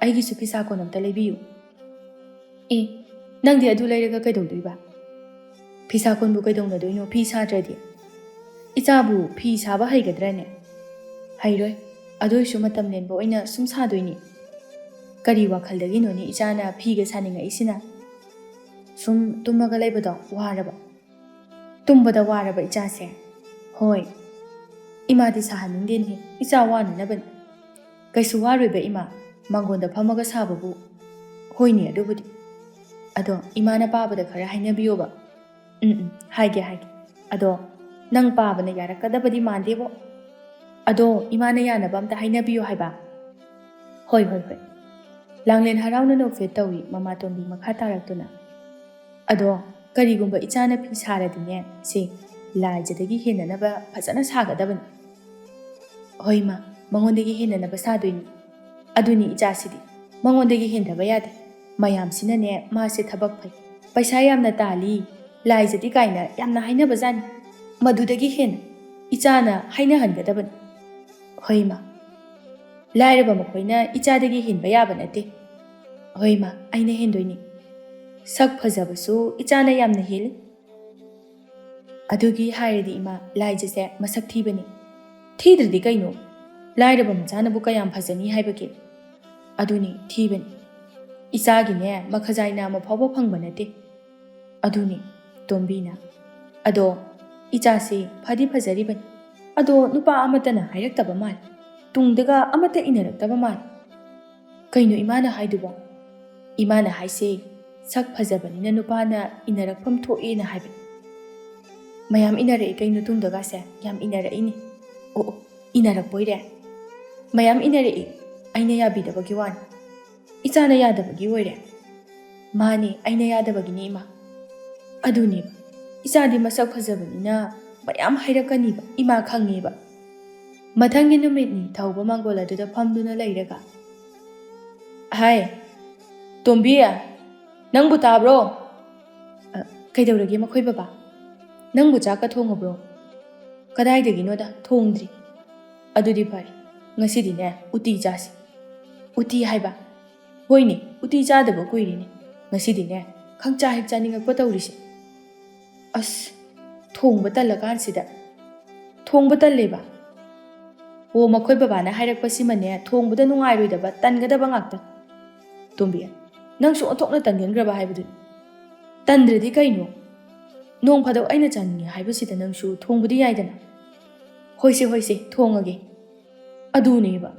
ꯑꯩꯒꯤꯁꯨ ꯐꯤꯁꯥ ꯀꯣꯟ ꯑꯝꯇ ꯂꯩꯕꯤꯌꯨ꯫" "ꯑꯦ, ꯅꯪꯗꯤ ꯑꯗꯨ ꯂꯩꯔꯒ ꯀꯩꯗꯧꯗꯣꯏꯕ? ꯐꯤꯁꯥ ꯀꯣꯟꯕꯨ ꯀꯩꯗꯧꯅꯗꯣꯏꯅꯣ, ꯐꯤ ꯁꯥꯗ꯭ꯔꯗꯤ?" "ꯏꯆꯥꯕꯨ ꯐꯤ ꯁꯥꯕ ꯍꯩꯒꯗ꯭ꯔꯅꯦ?" "ꯍꯩꯔꯣꯏ꯫ ꯑꯗꯨ ꯑꯣꯏꯁꯨ ꯃꯇꯝ ꯂꯦꯟꯕ ꯑꯣꯏꯅ ꯁꯨꯝ ꯁꯥꯗꯣꯏꯅꯤ꯫" "ꯀꯔꯤ ꯋꯥꯈꯜꯗꯒꯤꯅꯣꯅꯦ ꯏꯆꯥꯅ ꯐꯤꯒ ꯁꯥꯅꯤꯡꯉꯛꯏꯁꯤꯅ?" "ꯁꯨꯝ ꯇꯨꯝꯃꯒ ꯂꯩꯕꯗꯣ ꯋꯥꯔꯕ?" "ꯇꯨꯝꯕꯗ ꯋꯥꯔꯕ ꯏꯆꯥꯁꯦ?" "ꯍꯣꯏ꯫" "ꯏꯃꯥꯗꯤ ꯁꯥꯍꯟꯅꯤꯡꯗꯦꯅꯦ, ꯏꯆꯥ ꯋꯥꯅꯅꯕꯅꯤ꯫" "ꯀꯩꯁꯨ ꯋꯥꯔꯣꯏꯕ ꯏꯃꯥ, ꯃꯥꯡꯒꯣꯟꯗ ꯐꯝꯃꯒ ꯁꯥꯕꯕꯨ꯫" "ꯍꯣꯏꯅꯦ ꯑꯗꯨꯕꯨꯗꯤ꯫ ꯑꯗꯣ ꯏꯃꯥꯅ ꯄꯥꯕꯗ ꯈꯔ ꯍꯥꯏꯅꯕꯤꯌꯣꯕ꯫" "ꯎꯝ ꯎꯝ, ꯍꯥꯏꯒꯦ ꯍꯥꯏꯒꯦ꯫ ꯑꯗꯣ ꯅꯪ ꯄꯥꯕꯅ ꯌꯥꯔꯛꯀꯗꯕꯗꯤ ꯃꯥꯟꯗꯦꯕꯣ꯫ ꯑꯗꯣ ꯏꯃꯥꯅ ꯌꯥꯅꯕ ꯑꯝꯇ ꯍꯥꯏꯅꯕꯤꯌꯨ ꯍꯥꯏꯕ꯫" "ꯍꯣꯏ ꯍꯣꯏ ꯍꯣꯏ꯫" ꯂꯥꯡꯂꯦꯟ ꯍꯔꯥꯎꯅ ꯅꯣꯛꯐꯦꯠ ꯇꯧꯏ꯫ ꯃꯃꯥ ꯇꯣꯝꯕꯤ ꯃꯈꯥ ꯇꯥꯔꯛꯇꯨꯅ, "ꯑꯗꯣ ꯀꯔꯤꯒꯨꯝꯕ ꯏꯆꯥꯅ ꯐꯤ ꯁꯥꯔꯗꯤꯅꯦ, ꯁꯦ, ꯂꯥꯏꯖꯗꯒꯤ ꯍꯦꯟꯅꯅꯕ ꯐꯖꯅ ꯁꯥꯒꯗꯕꯅꯤ꯫" "ꯍꯣꯏ ꯏꯃꯥ, ꯃꯉꯣꯟꯗꯒꯤ ꯍꯦꯟꯅꯅꯕ ꯁꯥꯗꯣꯏꯅꯤ꯫" "ꯑꯗꯨꯅꯤ ꯏꯆꯥꯁꯤꯗꯤ, ꯃꯉꯣꯟꯗꯒꯤ ꯍꯦꯟꯗꯕ ꯌꯥꯗꯦ꯫ ꯃꯌꯥꯝꯁꯤꯅꯅꯦ ꯃꯥꯁꯦ ꯊꯕꯛ ꯐꯩ, ꯄꯩꯁꯥ ꯌꯥꯝꯅ ꯇꯥꯜꯂꯤ, ꯂꯥꯏꯖꯗꯤ ꯀꯥꯏꯅ ꯌꯥꯝꯅ ꯍꯥꯏꯅꯕꯖꯥꯠꯅꯤ꯫ ꯃꯗꯨꯗꯒꯤ ꯍꯦꯟꯅ ꯏꯆꯥꯅ ꯍꯥꯏꯅꯍꯟꯒꯗꯕꯅꯤ꯫" "ꯍꯣꯏ ꯏꯃꯥ, ꯂꯥꯏꯔꯕ ꯃꯈꯣꯏꯅ ꯏꯆꯥꯗꯒꯤ ꯍꯦꯟꯕ ꯌꯥꯕ ꯅꯠꯇꯦ꯫" "ꯍꯣꯏ ꯏꯃꯥ, ꯑꯩꯅ ꯍꯦꯟꯗꯣꯏꯅꯤ꯫ ꯁꯛ ꯐꯖꯕꯁꯨ ꯏꯆꯥꯅ ꯌꯥꯝꯅ ꯍꯦꯜꯂꯤ꯫" "ꯑꯗꯨꯒꯤ ꯍꯥꯏꯔꯗꯤ ꯏꯃꯥ, ꯂꯥꯏꯖꯁꯦ ꯃꯁꯛ ꯊꯤꯕꯅꯤ꯫" "ꯊꯤꯗ꯭ꯔꯗꯤ ꯀꯩꯅꯣ? ꯂꯥꯏꯔꯕ ꯃꯆꯥꯅꯕꯨ ꯀꯌꯥꯝ ꯐꯖꯅꯤ ꯍꯥꯏꯕꯒꯦ?" "ꯑꯗꯨꯅꯤ, ꯊꯤꯕꯅꯤ꯫ ꯏꯆꯥꯒꯤꯅꯦ ꯃꯈꯖꯥꯏ ꯅꯥꯝꯃ ꯐꯥꯎꯕ ꯐꯪꯕ ꯅꯠꯇꯦ꯫" "ꯑꯗꯨꯅꯤ, ꯇꯣꯝꯕꯤꯅ꯫ ꯑꯗꯣ "ꯏꯆꯥꯁꯦ ꯐꯗꯤ ꯐꯖꯔꯤꯕꯅꯤ, ꯑꯗꯣ ꯅꯨꯄꯥ ꯑꯃꯠꯇꯅ ꯍꯥꯏꯔꯛꯇꯕ ꯃꯥꯜꯂꯤ, ꯇꯨꯡꯗꯒ ꯑꯃꯠꯇ ꯏꯟꯅꯔꯛꯇꯕ ꯃꯥꯜꯂꯤ꯫ ꯀꯩꯅꯣ ꯏꯃꯥꯅ ꯍꯥꯏꯗꯨꯕꯣ?" "ꯏꯃꯥꯅ ꯍꯥꯏꯁꯦ ꯁꯛ ꯐꯖꯕꯅꯤꯅ ꯅꯨꯄꯥꯅ ꯏꯟꯅꯔꯛꯐꯝ ꯊꯣꯛꯑꯦꯅ ꯍꯥꯏꯕꯅꯤ꯫ ꯃꯌꯥꯝ ꯏꯟꯅꯔꯛꯑꯦ ꯀꯩꯅꯣ ꯇꯨꯡꯗꯒꯁꯦ, ꯌꯥꯝ ꯏꯟꯅꯔꯛꯏꯅꯦ꯫" "ꯑꯣ ꯑꯣ, ꯏꯟꯅꯔꯛꯄ ꯑꯣꯏꯔꯦ? ꯃꯌꯥꯝ ꯏꯟꯅꯔꯛꯏ, ꯑꯩꯅ ꯌꯥꯕꯤꯗꯕꯒꯤ ꯋꯥꯅꯤ꯫ ꯏꯆꯥꯅ ꯌꯥꯗꯕꯒꯤ ꯑꯣꯏꯔꯦ?" "ꯃꯥꯅꯦ, ꯑꯩꯅ ꯌꯥꯗꯕꯒꯤꯅꯦ ꯏꯃꯥ꯫ ꯑꯗꯨꯅꯦꯕ, ꯏꯆꯥꯗꯤ ꯃꯁꯛ ꯐꯖꯕꯅꯤꯅ ꯃꯌꯥꯝ ꯍꯥꯏꯔꯛꯀꯅꯤꯕ, ꯏꯃꯥ ꯈꯪꯉꯦꯕ꯫" ꯃꯊꯪꯒꯤ ꯅꯨꯃꯤꯠꯅꯤ ꯊꯧꯕ ꯃꯥꯡꯒꯣꯜ ꯑꯗꯨꯗ ꯐꯝꯗꯨꯅ ꯂꯩꯔꯒ, "ꯍꯥꯏ, ꯇꯣꯝꯕꯤ, ꯅꯪꯕꯨ ꯇꯥꯕ꯭ꯔꯣ?" "ꯑ, ꯀꯩꯗꯧꯔꯒꯦ ꯃꯈꯣꯏ ꯕꯕꯥ? ꯅꯪꯕꯨ ꯆꯥꯛꯀ ꯊꯣꯡꯉꯕ꯭ꯔꯣ?" "ꯀꯗꯥꯏꯗꯒꯤꯅꯣꯗ, ꯊꯣꯡꯗ꯭ꯔꯤ꯫" "ꯑꯗꯨꯗꯤ ꯐꯔꯦ, ꯉꯁꯤꯗꯤꯅꯦ ꯎꯇꯤ ꯆꯥꯁꯤ꯫" "ꯎꯇꯤ ꯍꯥꯏꯕ?" "ꯍꯣꯏꯅꯦ, ꯎꯇꯤ ꯆꯥꯗꯕ ꯀꯨꯏꯔꯦꯅꯦ, ꯉꯁꯤꯗꯤꯅꯦ ꯈꯪꯆꯥ ꯍꯦꯛ ꯆꯥꯅꯤꯡꯉꯛꯄ ꯇꯧꯔꯤꯁꯦ꯫" "ꯑꯁ, ꯊꯣꯡꯕ ꯇꯜꯂꯀꯥꯟꯁꯤꯗ꯫" "ꯊꯣꯡꯕ ꯇꯜꯂꯦꯕ?" "ꯑꯣ, ꯃꯈꯣꯏ ꯕꯕꯥꯅ ꯍꯥꯏꯔꯛꯄꯁꯤꯃꯅꯦ ꯊꯣꯡꯕꯗ ꯅꯨꯡꯉꯥꯏꯔꯣꯏꯗꯕ, ꯇꯟꯒꯗꯕ ꯉꯥꯛꯇ꯫" "ꯇꯣꯝꯕꯤ, ꯅꯪꯁꯨ ꯑꯣꯟꯊꯣꯛꯅ ꯇꯟꯒꯟꯈ꯭ꯔꯕ ꯍꯥꯏꯕꯗꯨꯅꯤ꯫" "ꯇꯟꯗ꯭ꯔꯗꯤ ꯀꯩꯅꯣ? ꯅꯣꯡ ꯐꯥꯗꯣꯛ ꯑꯩꯅ ꯆꯥꯅꯤꯡꯉꯦ ꯍꯥꯏꯕꯁꯤꯗ ꯅꯪꯁꯨ ꯊꯣꯡꯕꯗꯤ ꯌꯥꯏꯗꯅ꯫" "ꯍꯣꯏꯁꯦ, ꯍꯣꯏꯁꯦ, ꯊꯣꯡꯉꯒꯦ꯫" "ꯑꯗꯨꯅꯦꯕ꯫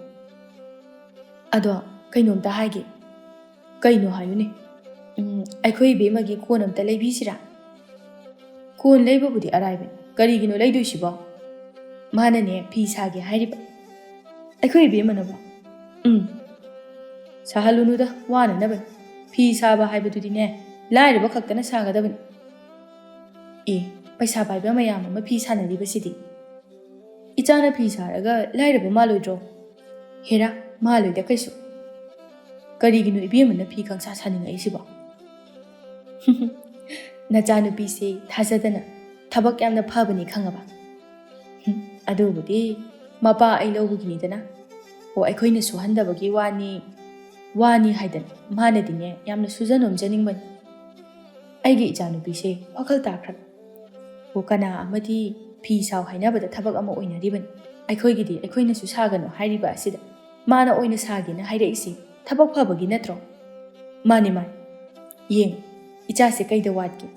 ꯑꯗꯣ ꯀꯩꯅꯣꯝꯇ ꯍꯥꯏꯒꯦ꯫" "ꯀꯩꯅꯣ ꯍꯥꯏꯌꯨꯅꯦ?" "ꯎꯝ, ꯑꯩꯈꯣꯏ ꯏꯕꯦꯝꯃꯒꯤ ꯀꯣꯟ ꯑꯝꯇ ꯂꯩꯕꯤꯁꯤꯔꯥ?" "ꯀꯣꯟ ꯂꯩꯕꯕꯨꯗꯤ ꯑꯔꯥꯏꯕꯅꯤ, ꯀꯔꯤꯒꯤꯅꯣ ꯂꯩꯗꯣꯏꯁꯤꯕꯣ?" "ꯃꯥꯅꯅꯦ ꯐꯤ ꯁꯥꯒꯦ ꯍꯥꯏꯔꯤꯕ꯫" "ꯑꯩꯈꯣꯏ ꯏꯕꯦꯝꯃꯅꯕꯣ?" "ꯎꯝ, ꯁꯥꯍꯜꯂꯨꯅꯨꯗ, ꯋꯥꯅꯅꯕꯅꯤ꯫ ꯐꯤ ꯁꯥꯕ ꯍꯥꯏꯕꯗꯨꯗꯤꯅꯦ ꯂꯥꯏꯔꯕ ꯈꯛꯇꯅ ꯁꯥꯒꯗꯕꯅꯤ꯫" "ꯑꯦ, ꯄꯩꯁꯥ ꯄꯥꯏꯕ ꯃꯌꯥꯝ ꯑꯃ ꯐꯤ ꯁꯥꯟꯅꯔꯤꯕꯁꯤꯗꯤ꯫ ꯏꯆꯥꯅ ꯐꯤ ꯁꯥꯔꯒ ꯂꯥꯏꯔꯕ ꯃꯥꯜꯂꯣꯏꯗ꯭ꯔꯣ?" "ꯍꯦꯔꯥ, ꯃꯥꯜꯂꯣꯏꯗ ꯀꯩꯁꯨ꯫ ꯀꯔꯤꯒꯤꯅꯣ ꯏꯕꯦꯝꯃꯅ ꯐꯤ ꯈꯪꯁꯥ ꯁꯥꯅꯤꯡꯉꯛꯏꯁꯤꯕꯣ?" "ꯅꯆꯥꯅꯨꯄꯤꯁꯦ ꯊꯥꯖꯗꯅ ꯊꯕꯛ ꯌꯥꯝꯅ ꯐꯕꯅꯤ ꯈꯪꯉꯕ?" "ꯍꯨꯝ, ꯑꯗꯨꯕꯨꯗꯤ ꯃꯄꯥ ꯑꯩ ꯂꯧꯕꯒꯤꯅꯤꯗꯅ꯫ ꯑꯣ, ꯑꯩꯈꯣꯏꯅ ꯁꯨꯍꯟꯗꯕꯒꯤ ꯋꯥꯅꯤ, ꯋꯥꯅꯤ ꯍꯥꯏꯗꯅ ꯃꯥꯅꯗꯤꯅꯦ ꯌꯥꯝꯅ ꯁꯨꯖ ꯅꯣꯝꯖꯅꯤꯡꯕꯅꯤ꯫ ꯑꯩꯒꯤ ꯏꯆꯥꯅꯨꯄꯤꯁꯦ ꯋꯥꯈꯜ ꯇꯥꯈ꯭ꯔꯕ꯫ ꯑꯣ, ꯀꯅꯥ ꯑꯃꯗꯤ ꯐꯤ ꯁꯥꯎ ꯍꯥꯏꯅꯕꯗ ꯊꯕꯛ ꯑꯃ ꯑꯣꯏꯅꯔꯤꯕꯅꯤ꯫ ꯑꯩꯈꯣꯏꯒꯤꯗꯤ ꯑꯩꯈꯣꯏꯅꯁꯨ ꯁꯥꯒꯅꯨ ꯍꯥꯏꯔꯤꯕ ꯑꯁꯤꯗ ꯃꯥꯅ ꯑꯣꯏꯅ ꯁꯥꯒꯦꯅ ꯍꯥꯏꯔꯛꯏꯁꯤ ꯊꯕꯛ ꯐꯕꯒꯤ ꯅꯠꯇ꯭ꯔꯣ?" "ꯃꯥꯅꯤ, ꯃꯥꯅꯤ꯫ ꯌꯦꯡꯉꯨ, ꯏꯆꯥꯁꯦ ꯀꯩꯗ ꯋꯥꯠꯀꯦ?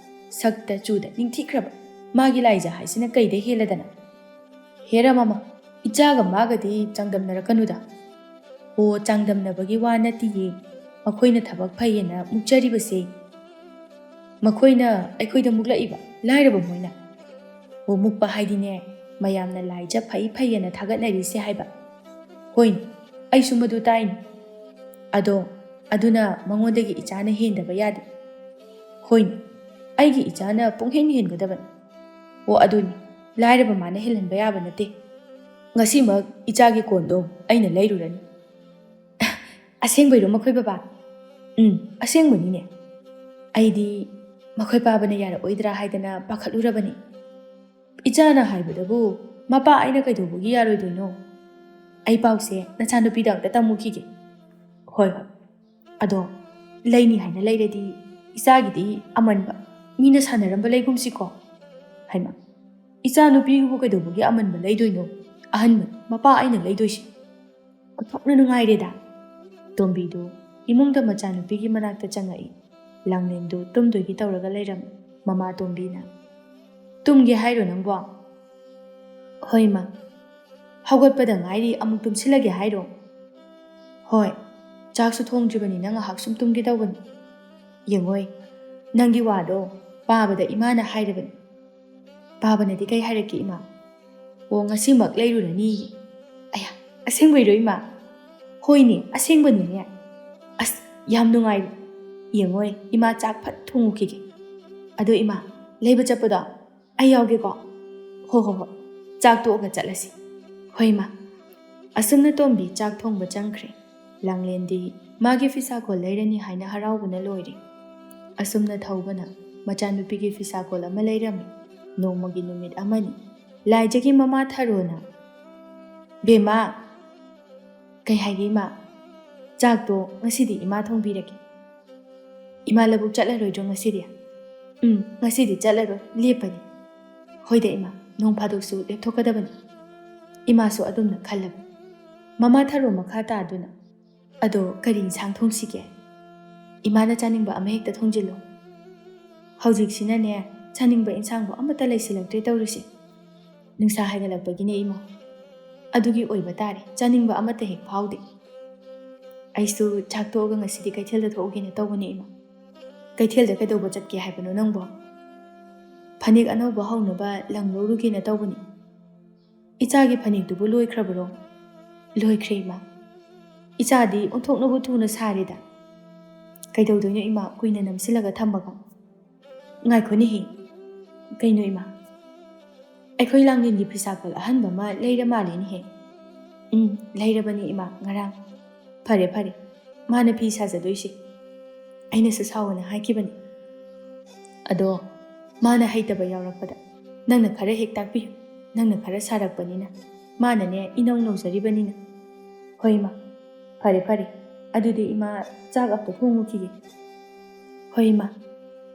ꯁꯛꯇ ꯆꯨꯗ ꯅꯤꯡꯊꯤꯈ꯭ꯔꯕ꯫ ꯃꯥꯒꯤ ꯂꯥꯏꯖ ꯍꯥꯏꯁꯤꯅ ꯀꯩꯗ ꯍꯦꯜꯂꯗꯅ? ꯍꯦꯔꯥ ꯃꯃꯥ, ꯏꯆꯥꯒ ꯃꯥꯒꯗꯤ ꯆꯥꯡꯗꯝꯅꯔꯛꯀꯅꯨꯗ꯫ ꯑꯣ, ꯆꯥꯡꯗꯝꯅꯕꯒꯤ ꯋꯥ ꯅꯠꯇꯤꯌꯦ꯫ ꯃꯈꯣꯏꯅ ꯊꯕꯛ ꯐꯩꯌꯦꯅ ꯃꯨꯛꯆꯔꯤꯕꯁꯦ꯫ ꯃꯈꯣꯏꯅ ꯑꯩꯈꯣꯏꯗ ꯃꯨꯛꯂꯛꯏꯕ, ꯂꯥꯏꯔꯕ ꯃꯣꯏꯅ꯫ ꯑꯣ, ꯃꯨꯛꯄ ꯍꯥꯏꯗꯤꯅꯦ, ꯃꯌꯥꯝꯅ ꯂꯥꯏꯖ ꯐꯩ ꯐꯩꯌꯦꯅ ꯊꯥꯒꯠꯅꯔꯤꯁꯦ ꯍꯥꯏꯕ꯫ ꯍꯣꯏꯅꯦ, ꯑꯩꯁꯨ ꯃꯗꯨ ꯇꯥꯏꯅꯦ꯫ ꯑꯗꯣ, ꯑꯗꯨꯅ ꯃꯉꯣꯟꯗꯒꯤ ꯏꯆꯥꯅ ꯍꯦꯟꯗꯕ ꯌꯥꯗꯦ꯫ ꯍꯣꯏꯅꯦ, ꯑꯩꯒꯤ ꯏꯆꯥꯅ ꯄꯨꯡꯍꯦꯟ ꯍꯦꯟꯒꯗꯕꯅꯤ꯫ ꯑꯣ, ꯑꯗꯨꯅꯤ, ꯂꯥꯏꯔꯕ ꯃꯥꯅ ꯍꯦꯜꯍꯟꯕ ꯌꯥꯕ ꯅꯠꯇꯦ꯫ ꯉꯁꯤꯃꯛ ꯏꯆꯥꯒꯤ ꯀꯣꯟꯗꯣ ꯑꯩꯅ ꯂꯩꯔꯨꯔꯅꯤ꯫ ꯑꯁꯦꯡꯕꯩꯔꯣ ꯃꯈꯣꯏ ꯕꯕꯥ? ꯎꯝ, ꯑꯁꯦꯡꯕꯅꯤꯅꯦ꯫ ꯑꯩꯗꯤ ꯃꯈꯣꯏ ꯄꯥꯕꯅ ꯌꯥꯔꯛꯑꯣꯏꯗ꯭ꯔꯥ ꯍꯥꯏꯗꯅ ꯄꯥꯈꯠꯂꯨꯔꯕꯅꯤ꯫ ꯏꯆꯥꯅ ꯍꯥꯏꯕꯗꯕꯨ ꯃꯄꯥ ꯑꯩꯅ ꯀꯩꯗꯧꯕꯒꯤ ꯌꯥꯔꯣꯏꯗꯣꯏꯅꯣ? ꯑꯩ ꯄꯥꯎꯁꯦ ꯅꯆꯥꯅꯨꯄꯤꯗ ꯑꯝꯇ ꯇꯝꯃꯨꯈꯤꯒꯦ꯫ ꯍꯣꯏ, ꯍꯣꯏ꯫ ꯑꯗꯣ, ꯂꯩꯅꯤ ꯍꯥꯏꯅ ꯂꯩꯔꯗꯤ ꯏꯆꯥꯒꯤꯗꯤ ꯑꯃꯟꯕ, ꯃꯤꯅ ꯁꯥꯟꯅꯔꯝꯕ ꯂꯩꯒꯨꯝꯁꯤꯀꯣ꯫ ꯍꯩꯃꯥ, ꯏꯆꯥꯅꯨꯄꯤꯕꯨ ꯀꯩꯗꯧꯕꯒꯤ ꯑꯃꯟꯕ ꯂꯩꯗꯣꯏꯅꯣ? ꯑꯍꯟꯕ, ꯃꯄꯥ ꯑꯩꯅ ꯂꯩꯗꯣꯏꯁꯤ꯫ ꯑꯣꯟꯊꯣꯛꯅ ꯅꯨꯡꯉꯥꯏꯔꯦꯗ꯫ ꯇꯣꯝꯕꯤꯗꯨ ꯏꯃꯨꯡꯗ ꯃꯆꯥꯅꯨꯄꯤꯒꯤ ꯃꯅꯥꯛꯇ ꯆꯪꯉꯛꯏ꯫ ꯂꯥꯡꯂꯦꯟꯗꯨ ꯇꯨꯝꯗꯣꯏꯒꯤ ꯇꯧꯔꯒ ꯂꯩꯔꯝꯃꯤ꯫ ꯃꯃꯥ ꯇꯣꯝꯕꯤꯅ, "ꯇꯨꯝꯒꯦ ꯍꯥꯏꯔꯣ ꯅꯪꯕꯣ?" "ꯍꯣꯏ, ꯃꯥ꯫ ꯍꯧꯒꯠꯄꯗ ꯉꯥꯏꯔꯤ, ꯑꯃꯨꯛ ꯇꯨꯝꯁꯤꯜꯂꯒꯦ ꯍꯥꯏꯔꯣ?" "ꯍꯣꯏ, ꯆꯥꯛꯁꯨ ꯊꯣꯡꯗ꯭ꯔꯤꯕꯅꯤꯅ ꯉꯥꯏꯍꯥꯛ ꯁꯨꯝ ꯇꯨꯝꯒꯦ ꯇꯧꯕꯅꯤ꯫ ꯌꯦꯡꯉꯣꯏ, ꯅꯪꯒꯤ ꯋꯥꯗꯣ ꯄꯥꯕꯗ ꯏꯃꯥꯅ ꯍꯥꯏꯔꯕꯅꯤ꯫ ꯄꯥꯕꯅꯗꯤ ꯀꯩ ꯍꯥꯏꯔꯛꯀꯦ, ꯏꯃꯥ?" "ꯑꯣ, ꯉꯁꯤꯃꯛ ꯂꯩꯔꯨꯔꯅꯤꯌꯦ꯫" "ꯑꯌꯥ, ꯑꯁꯦꯡꯕꯩꯔꯣ, ꯏꯃꯥ?" "ꯍꯣꯏꯅꯦ, ꯑꯁꯦꯡꯕꯅꯤꯅꯦ꯫ ꯑꯁ, ꯌꯥꯝ ꯅꯨꯡꯉꯥꯏꯔꯦ꯫ ꯌꯦꯡꯉꯣꯏ, ꯏꯃꯥ ꯆꯥꯛ ꯐꯠ ꯊꯣꯡꯉꯨꯈꯤꯒꯦ꯫ ꯑꯗꯣ ꯏꯃꯥ, ꯂꯩꯕ ꯆꯠꯄꯗꯣ ꯑꯩ ꯌꯥꯎꯒꯦꯀꯣ?" "ꯍꯣ, ꯍꯣ, ꯍꯣꯏ꯫ ꯆꯥꯛ ꯇꯣꯛꯑꯒ ꯆꯠꯂꯁꯤ꯫" "ꯍꯣꯏ, ꯏꯃꯥ꯫" ꯑꯁꯨꯝꯅ ꯇꯣꯝꯕꯤ ꯆꯥꯛ ꯊꯣꯡꯕ ꯆꯪꯈ꯭ꯔꯦ꯫ ꯂꯥꯡꯂꯦꯟꯗꯤ ꯃꯥꯒꯤ ꯐꯤꯁꯥꯀꯣꯜ ꯂꯩꯔꯅꯤ ꯍꯥꯏꯅ ꯍꯔꯥꯎꯕꯅ ꯂꯣꯏꯔꯦ꯫ ꯑꯁꯨꯝꯅ ꯊꯧꯕꯅ ꯃꯆꯥꯅꯨꯄꯤꯒꯤ ꯐꯤꯁꯥꯀꯣꯜ ꯑꯃ ꯂꯩꯔꯝꯃꯤ꯫ ꯅꯣꯡꯃꯒꯤ ꯅꯨꯃꯤꯠ ꯑꯃꯅꯤ꯫ ꯂꯥꯏꯖꯒꯤ ꯃꯃꯥ ꯊꯔꯣꯅ, "ꯕꯦꯝꯃ!" "ꯀꯩ ꯍꯥꯏꯒꯦ, ꯏꯃꯥ?" "ꯆꯥꯛꯇꯣ ꯉꯁꯤꯗꯤ ꯏꯃꯥ ꯊꯣꯡꯕꯤꯔꯒꯦ꯫ ꯏꯃꯥ ꯂꯧꯕꯨꯛ ꯆꯠꯂꯔꯣꯏꯗ꯭ꯔꯣ ꯉꯁꯤꯗꯤ?" "ꯎꯝ, ꯉꯁꯤꯗꯤ ꯆꯠꯂꯔꯣꯏ, ꯂꯦꯞꯄꯅꯤ꯫" "ꯍꯣꯏꯗ ꯏꯃꯥ, ꯅꯣꯡ ꯐꯥꯗꯣꯛꯁꯨ ꯂꯦꯞꯊꯣꯛꯀꯗꯕꯅꯤ꯫" ꯏꯃꯥꯁꯨ ꯑꯗꯨꯝꯅ ꯈꯜꯂꯕ꯫ ꯃꯃꯥ ꯊꯔꯣ ꯃꯈꯥ ꯇꯥꯗꯨꯅ, "ꯑꯗꯣ ꯀꯔꯤ ꯏꯟꯁꯥꯡ ꯊꯣꯡꯁꯤꯒꯦ?" "ꯏꯃꯥꯅ ꯆꯥꯅꯤꯡꯕ ꯑꯃ ꯍꯦꯛꯇ ꯊꯣꯡꯖꯤꯜꯂꯣ꯫" "ꯍꯧꯖꯤꯛꯁꯤꯅꯅꯦ, ꯆꯥꯅꯤꯡꯕ ꯏꯟꯁꯥꯡꯕꯨ ꯑꯃꯠꯇ ꯂꯩꯁꯤꯜꯂꯛꯇ꯭ꯔꯦ ꯇꯧꯔꯤꯁꯦ꯫ ꯅꯨꯡꯁꯥ ꯍꯥꯏꯒꯠꯂꯛꯄꯒꯤꯅꯦ ꯏꯃꯥ꯫ ꯑꯗꯨꯒꯤ ꯑꯣꯏꯕ ꯇꯥꯔꯦ, ꯆꯥꯅꯤꯡꯕ ꯑꯃꯠꯇ ꯍꯦꯛ ꯐꯥꯎꯗꯦ꯫ ꯑꯩꯁꯨ ꯆꯥꯛ ꯇꯣꯛꯑꯒ ꯉꯁꯤꯗꯤ ꯀꯩꯊꯦꯜꯗ ꯊꯣꯛꯎꯒꯦꯅ ꯇꯧꯕꯅꯦ ꯏꯃꯥ꯫ ꯀꯩꯊꯦꯜꯗ ꯀꯩꯗꯧꯕ ꯆꯠꯀꯦ ꯍꯥꯏꯕꯅꯣ ꯅꯪꯕꯣ? ꯐꯅꯦꯛ ꯑꯅꯧꯕ ꯍꯧꯅꯕ ꯂꯪ ꯂꯧꯔꯨꯒꯦꯅ ꯇꯧꯕꯅꯤ꯫ ꯏꯆꯥꯒꯤ ꯐꯅꯦꯛꯇꯨꯕꯨ ꯂꯣꯏꯈ꯭ꯔꯕꯔꯣ? ꯂꯣꯏꯈ꯭ꯔꯦ ꯏꯃꯥ꯫ ꯏꯆꯥꯗꯤ ꯑꯣꯟꯊꯣꯛꯅꯕꯨ ꯊꯨꯅ ꯁꯥꯔꯦꯗ꯫ ꯀꯩꯗꯧꯗꯣꯏꯅꯣ ꯏꯃꯥ, ꯀꯨꯏꯅ ꯅꯝꯁꯤꯜꯂꯒ ꯊꯝꯕꯒ? ꯉꯥꯏꯈꯣꯅꯦꯍꯦ꯫ ꯀꯩꯅꯣ ꯏꯃꯥ? ꯑꯩꯈꯣꯏ ꯂꯥꯡꯂꯦꯟꯒꯤ ꯐꯤꯁꯥꯀꯣꯜ ꯑꯍꯟꯕ ꯑꯃ ꯂꯩꯔ ꯃꯥꯜꯂꯦꯅꯦꯍꯦ꯫ ꯎꯝ, ꯂꯩꯔꯕꯅꯤ ꯏꯃꯥ, ꯉꯔꯥꯡ꯫ ꯐꯔꯦ ꯐꯔꯦ, ꯃꯥꯅ ꯐꯤ ꯁꯥꯖꯗꯣꯏꯁꯦ꯫ ꯑꯩꯅꯁꯨ ꯁꯥꯎꯑꯣꯅ ꯍꯥꯏꯈꯤꯕꯅꯤ꯫ ꯑꯗꯣ ꯃꯥꯅ ꯍꯩꯇꯕ ꯌꯥꯎꯔꯛꯄꯗ ꯅꯪꯅ ꯈꯔ ꯍꯦꯛ ꯇꯥꯛꯄꯤꯌꯨ꯫ ꯅꯪꯅ ꯈꯔ ꯁꯥꯔꯛꯄꯅꯤꯅ ꯃꯥꯅꯅꯦ ꯏꯅꯧ ꯅꯧꯖꯔꯤꯕꯅꯤꯅ꯫ ꯍꯣꯏ ꯏꯃꯥ, ꯐꯔꯦ ꯐꯔꯦ, ꯑꯗꯨꯗꯤ ꯏꯃꯥ ꯆꯥꯛ ꯑꯝꯇ ꯊꯣꯡꯉꯨꯈꯤꯒꯦ꯫ ꯍꯣꯏ ꯏꯃꯥ,